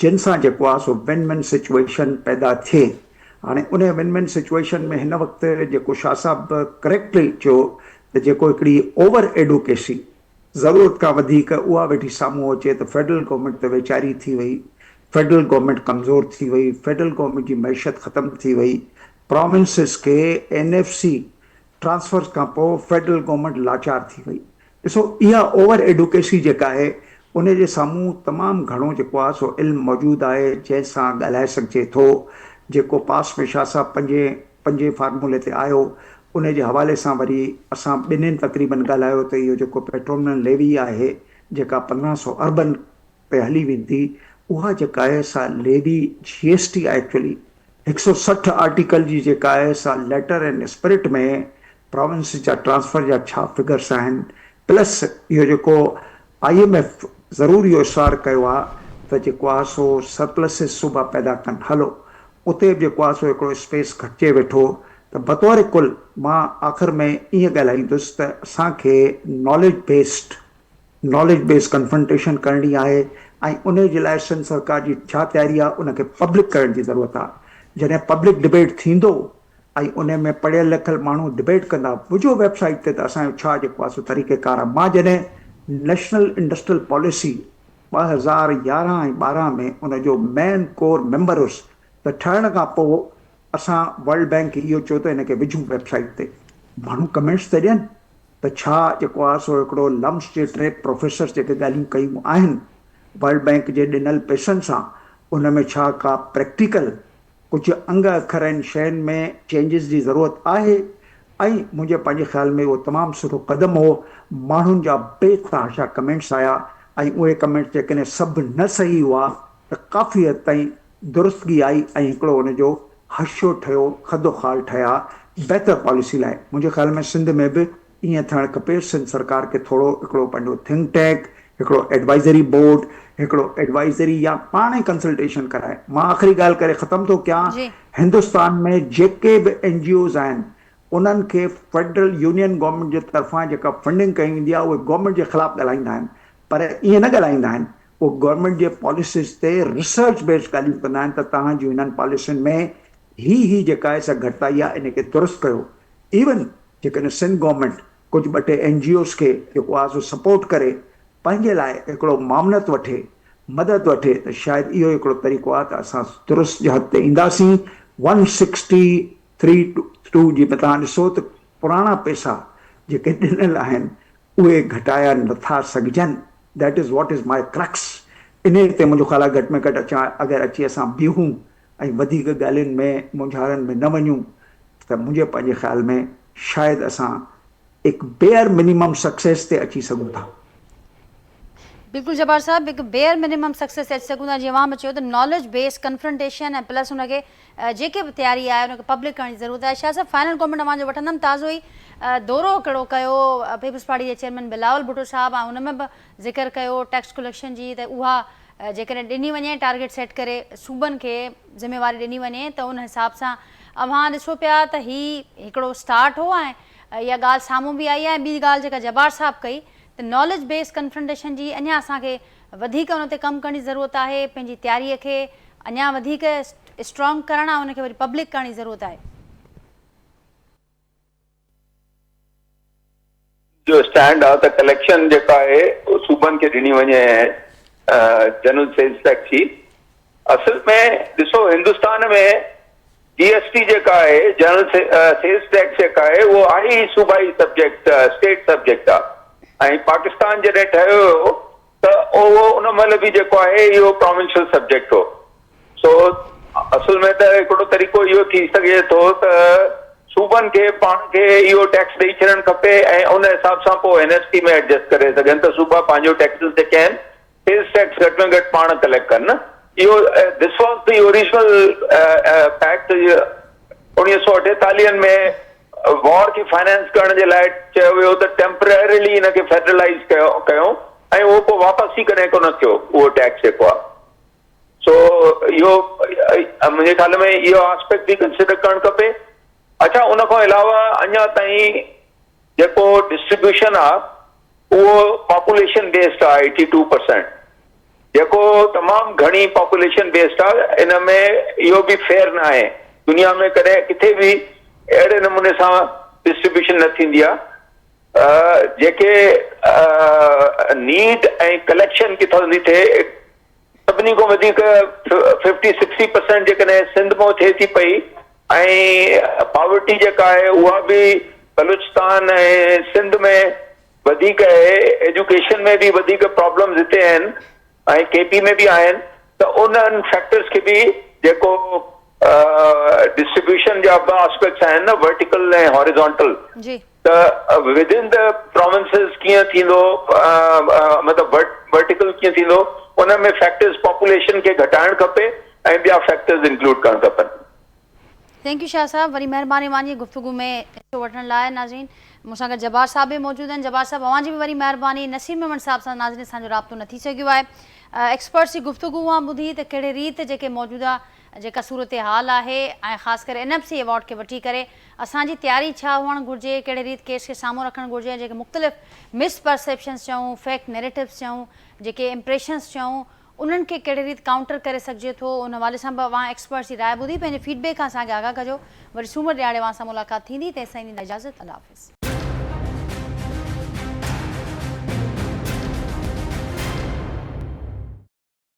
S3: جن سان جيڪو آ سو ون ون سچوئيشن پيدا ٿئي. هاڻي انهي ون ون سچوئيشن ۾ هن وقت جيڪو شاهه صاحب ڪريڪٽلي چيو ته جيڪو هڪڙي اوور ايڊوڪيسي، ضرورت کان وڌيڪ، اها ويٺي سامهون اچي ته فيڊرل گورنمينٽ ته ويچاري ٿي وئي، فيڊرل گورنمينٽ ڪمزور ٿي وئي، فيڊرل گورنمينٽ جي معيشت ختم ٿي وئي، پراونسز کي اين ايف سي ٽرانسفرز کان پوء فيڊرل گورنمينٽ لاچار ٿي وئي. ڏسو اها اوور ايڊوڪيسي جيڪا آهي ان جي سامهون تمام گهڻو جيڪو آهي سو علم موجود آهي جنهن سان ڳالهائي سگهجي ٿو. جيڪو پاس ۾ شاهه صاحب پنجين پنجين فارمولي تي آيو ان جي حوالي سان وري اسان ٻنهين تقريبن ڳالهايو ته اهو جيڪو پيٽروليم ليوي آهي جيڪا 1500 اربن تي هلي ويندي اها جيڪا آهي سا ليوي جي ايس ٽي آهي ايڪچولي 160 آرٽيڪل جي جيڪا آهي سا ليٽر اينڊ اسپرٽ ۾ پراونس جا ٽرانسفر جا ڇا فگرس آهن پلس اهو جيڪو I M F ضرور اهو اصرار ڪيو آهي ته جيڪو آهي سو سرپلسز صوبا پيدا ڪن هلو اتي به جيڪو آهي سو هڪڙو اسپيس گهٽجي ويٺو ته بطور ڪل مان آخر ۾ ائين ڳالهائيندس ته اسان کي knowledge based knowledge base confrontation ڪرڻي آهي ۽ انهي جي لاء سنڌ سرڪار جي ڇا تياري آهي ان کي پبلڪ ڪرڻ جي ضرورت آهي جڏهن پبلڪ ڊبيٽ ٿيندو ۽ انهي ۾ پڙهيل لکيل ماڻهو ڊبيٽ ڪندا وجهو ويب سائيٽ تي ته اسان جو ڇا جيڪو آهي سو طريقي ڪار آهي مان جڏهن نيشنل انڊسٽريل پاليسي 2011 ۽ 12 ۾ ان جو مين ڪور ميمبر هيس ته ٺهڻ کان پوء اسان ورلڊ بينڪ کي اهو چيو ته ان کي وجهون ويب سائيٽ تي ماڻهو ڪمينٽس ته ڏين ته ڇا جيڪو آهي سو هڪڙو لمس جي ٽي پروفيسرس جيڪي ڳالهيون ڪيون آهن ورلڊ بئنڪ جي ڏنل پئسن سان ان ۾ ڇا ڪا پريڪٽيڪل ڪجهه انگ اکر ۽ شين ۾ چينجز جي ضرورت آهي ۽ منهنجي پنهنجي خيال ۾ اهو تمام سٺو قدم هو ماڻهن جا بي تحاشا ڪمينٽس آيا ۽ اهي ڪمينٽس جيڪڏهن سڀ نه صحيح هئا ته ڪافي حد تائين درستگي آئي ۽ هڪڙو ان جو حشو ٺهيو، خد و خال ٺهيا بهتر پاليسي لاء. منهنجي خيال ۾ سنڌ ۾ به ائين ٿيڻ کپي، سنڌ سرڪار کي ٿورو هڪڙو پنهنجو ٿنڪ ٽينڪ، هڪڙو ايڊوائزري بورڊ، هڪڙو ايڊوائزري يا پاڻ ئي ڪنسلٽيشن ڪرائي. مان آخري ڳالهه ڪري ختم ٿو ڪيان، هندستان ۾ جيڪي به اين جي اوز آهن انهن کي فيڊرل يونين گورنمينٽ جي طرفان جيڪا فنڊنگ ڪئي ويندي آهي اهي گورنمينٽ جي خلاف ڳالهائيندا آهن پر ائين نه ڳالهائيندا آهن اهي گورنمينٽ جي پاليسيز تي ريسرچ بيسڊ ڳالهيون ڪندا آهن ته توهان جون هنن پاليسين ۾ هي هي جيڪا آهي سا گهٽتائي آهي ان کي درست ڪيو ايون جيڪڏهن سنڌ گورنمينٽ ڪجهه ٻه ٽي اين جي اوز کي جيڪو آهي سو سپورٽ ڪري پنهنجي لاء هڪڙو معاونت وٺي مدد وٺي ته شايد اهو هڪڙو طريقو آهي ته اسان درست جهت تي اينداسين ون سڪسٽي ٿري ٽو جي ۾ توهان ڏسو ته پراڻا پئسا جيڪي ڏنل آهن اهي گهٽايا نٿا سگهجن that is what is my crux انهي تي منهنجو خيال آهي گهٽ ۾ گهٽ اچان اگر اچي اسان بيهون ۽ وڌيڪ ڳالهين ۾ مونجهارن ۾ نه وڃون ته منهنجي پنهنجي خيال ۾ شايد اسان هڪ بيئر منيمم سڪسيس تي اچي سگهون ٿا.
S1: بلڪل جبار صاحب هڪ بيئر منيمم سڪسيس تي اچي سگهون ٿا جيئن اوهان به چيو ته ناليج بيس ڪنفرنٽيشن ۽ پلس ان کي جيڪي به تياري آهي ان کي پبلڪ ڪرڻ جي ضرورت آهي شاهه صاحب فائنل ڪامينٽ اوهان جو وٺندم تازو ئي دورو ڪهڙو ڪيو پيپلز پارٽي جي چيئرمين بلاول ڀٽو صاحب ۽ ان ۾ به ذڪر ڪيو ٽيڪس ڪليڪشن جي ته اها جيڪڏهن ڏني وڃي ٽارگيٽ سيٽ ڪري صوبن کي ذميواري ڏني وڃي ته ان حساب سان اوهان ڏسو پيا ته هي هڪڙو اسٽارٽ هو ۽ اها ڳالهه سامهون به آئي آهي ۽ ٻي ڳالهه جيڪا جبار صاحب ڪئي ته ناليج بيس ڪنفرنٽيشن جي اڃا اسان کي وڌيڪ ان تي ڪم ڪرڻ جي ضرورت آهي پنهنجي تياري کي اڃا وڌيڪ اسٽرانگ ڪرڻ ۽ ان کي وري پبلڪ ڪرڻ جي ضرورت آهي.
S2: جو اسٽينڊ آ ته ڪليڪشن جيڪا آهي صوبن کي ڏني وڃي جنرل سيلز ٽيڪس جي اصل ۾ ڏسو هندستان ۾ جي ايس ٽي جيڪا آهي جنرل سيلز ٽيڪس جيڪا آهي اهو آهي ئي صوبائي سبجيڪٽ اسٽيٽ سبجيڪٽ آ ۽ پاڪستان جڏهن ٺهيو هيو ته اهو ان مهل به جيڪو آهي اهو پراونشل سبجيڪٽ هو سو اصل ۾ ته هڪڙو طريقو اهو ٿي سگهي ٿو ته صوبن کي پاڻ کي اهو ٽيڪس ڏئي ڇڏڻ کپي ۽ ان حساب سان پوء اين ايف سي ۾ ايڊجسٽ ڪري سگهن ته صوبا پنهنجو ٽيڪسز جيڪي آهن سيلز ٽيڪس گهٽ ۾ گهٽ پاڻ ڪليڪٽ ڪن نه اهو this was the original pact 1948 ۾ war کي فائنانس ڪرڻ جي لاء چيو ويو ته ٽيمپريرلي ان کي فيڊرلائيز ڪيو ڪيو ۽ اهو پوء واپس ئي ڪڏهن ڪونه ٿيو اهو ٽيڪس جيڪو آهي سو اهو منهنجي خيال ۾ اهو آسپيڪٽ به ڪنسيڊر ڪرڻ کپي اڇا ان کان علاوه اڃا تائين جيڪو ڊسٽريبيوشن آهي اهو پاپوليشن بيسڊ آهي 82% جيڪو تمام گهڻي پاپوليشن بيسڊ آهي ان ۾ اهو به فيئر نه آهي دنيا ۾ ڪڏهن ڪٿي به اهڙي نموني سان ڊسٽريبيوشن نه ٿيندي آهي جيڪي نيڊ ۽ ڪليڪشن ڪٿان ٿي ٿئي سڀني کان وڌيڪ ففٽي سڪسٽي پرسينٽ جيڪڏهن سنڌ مان ٿئي ٿي پئي ۽ پاورٽي جيڪا آهي اها به بلوچستان ۽ سنڌ ۾ وڌيڪ آهي ايجوڪيشن ۾ به وڌيڪ پرابلمز هتي آهن ۽ ڪي پي ۾ به آهن ته انهن فيڪٽرز کي به جيڪو ڊسٽريبيوشن جا ٻه آسپيڪٽس آهن نه ورٽيڪل ۽ هاريزونٽل
S1: جي.
S2: ته ود ان the provinces ڪيئن ٿيندو مطلب ورٽيڪل ڪيئن ٿيندو ان ۾ فيڪٽرز پاپوليشن کي گهٽائڻ کپي ۽ ٻيا فيڪٽرز انڪلوڊ ڪرڻ کپن.
S1: Thank you Shah صاحب وري مهرباني اوهان جي گفتگو ۾ حصو وٺڻ لاء ناظرين مون سان گڏ جبار صاحب به موجود آهن جبار صاحب اوهان جي به وري مهرباني نصير ميمڻ صاحب سان ناظرين اسان جو رابطو نه ٿي سگهيو آهي ايڪسپرٽس جي گفتگو اوهان ٻڌي ته ڪهڙي ريت جيڪي موجوده جيڪا صورتحال آهي ۽ خاص ڪري اين ايف سي ايوارڊ کي وٺي ڪري اسان جي تياري ڇا هئڻ گهرجي، ڪهڙي ريت ڪيس کي سامهون رکڻ گهرجي ۽ جيڪي مختلف مس پرسيپشنز چئون، فيڪ نيريٽوز چئون، جيڪي امپريشنز چئون انهن کي ڪهڙي ريت ڪائونٽر ڪري سگهجي ٿو ان حوالي سان به اوهان ايڪسپرٽس جي راء ٻڌي پنهنجي فيڊ بيڪ کان اسان کي آگاهه ڪجو. وري سومر ڏهاڙي اوهان سان ملاقات ٿيندي تيستائين ڏيندا اجازت الله حافظ.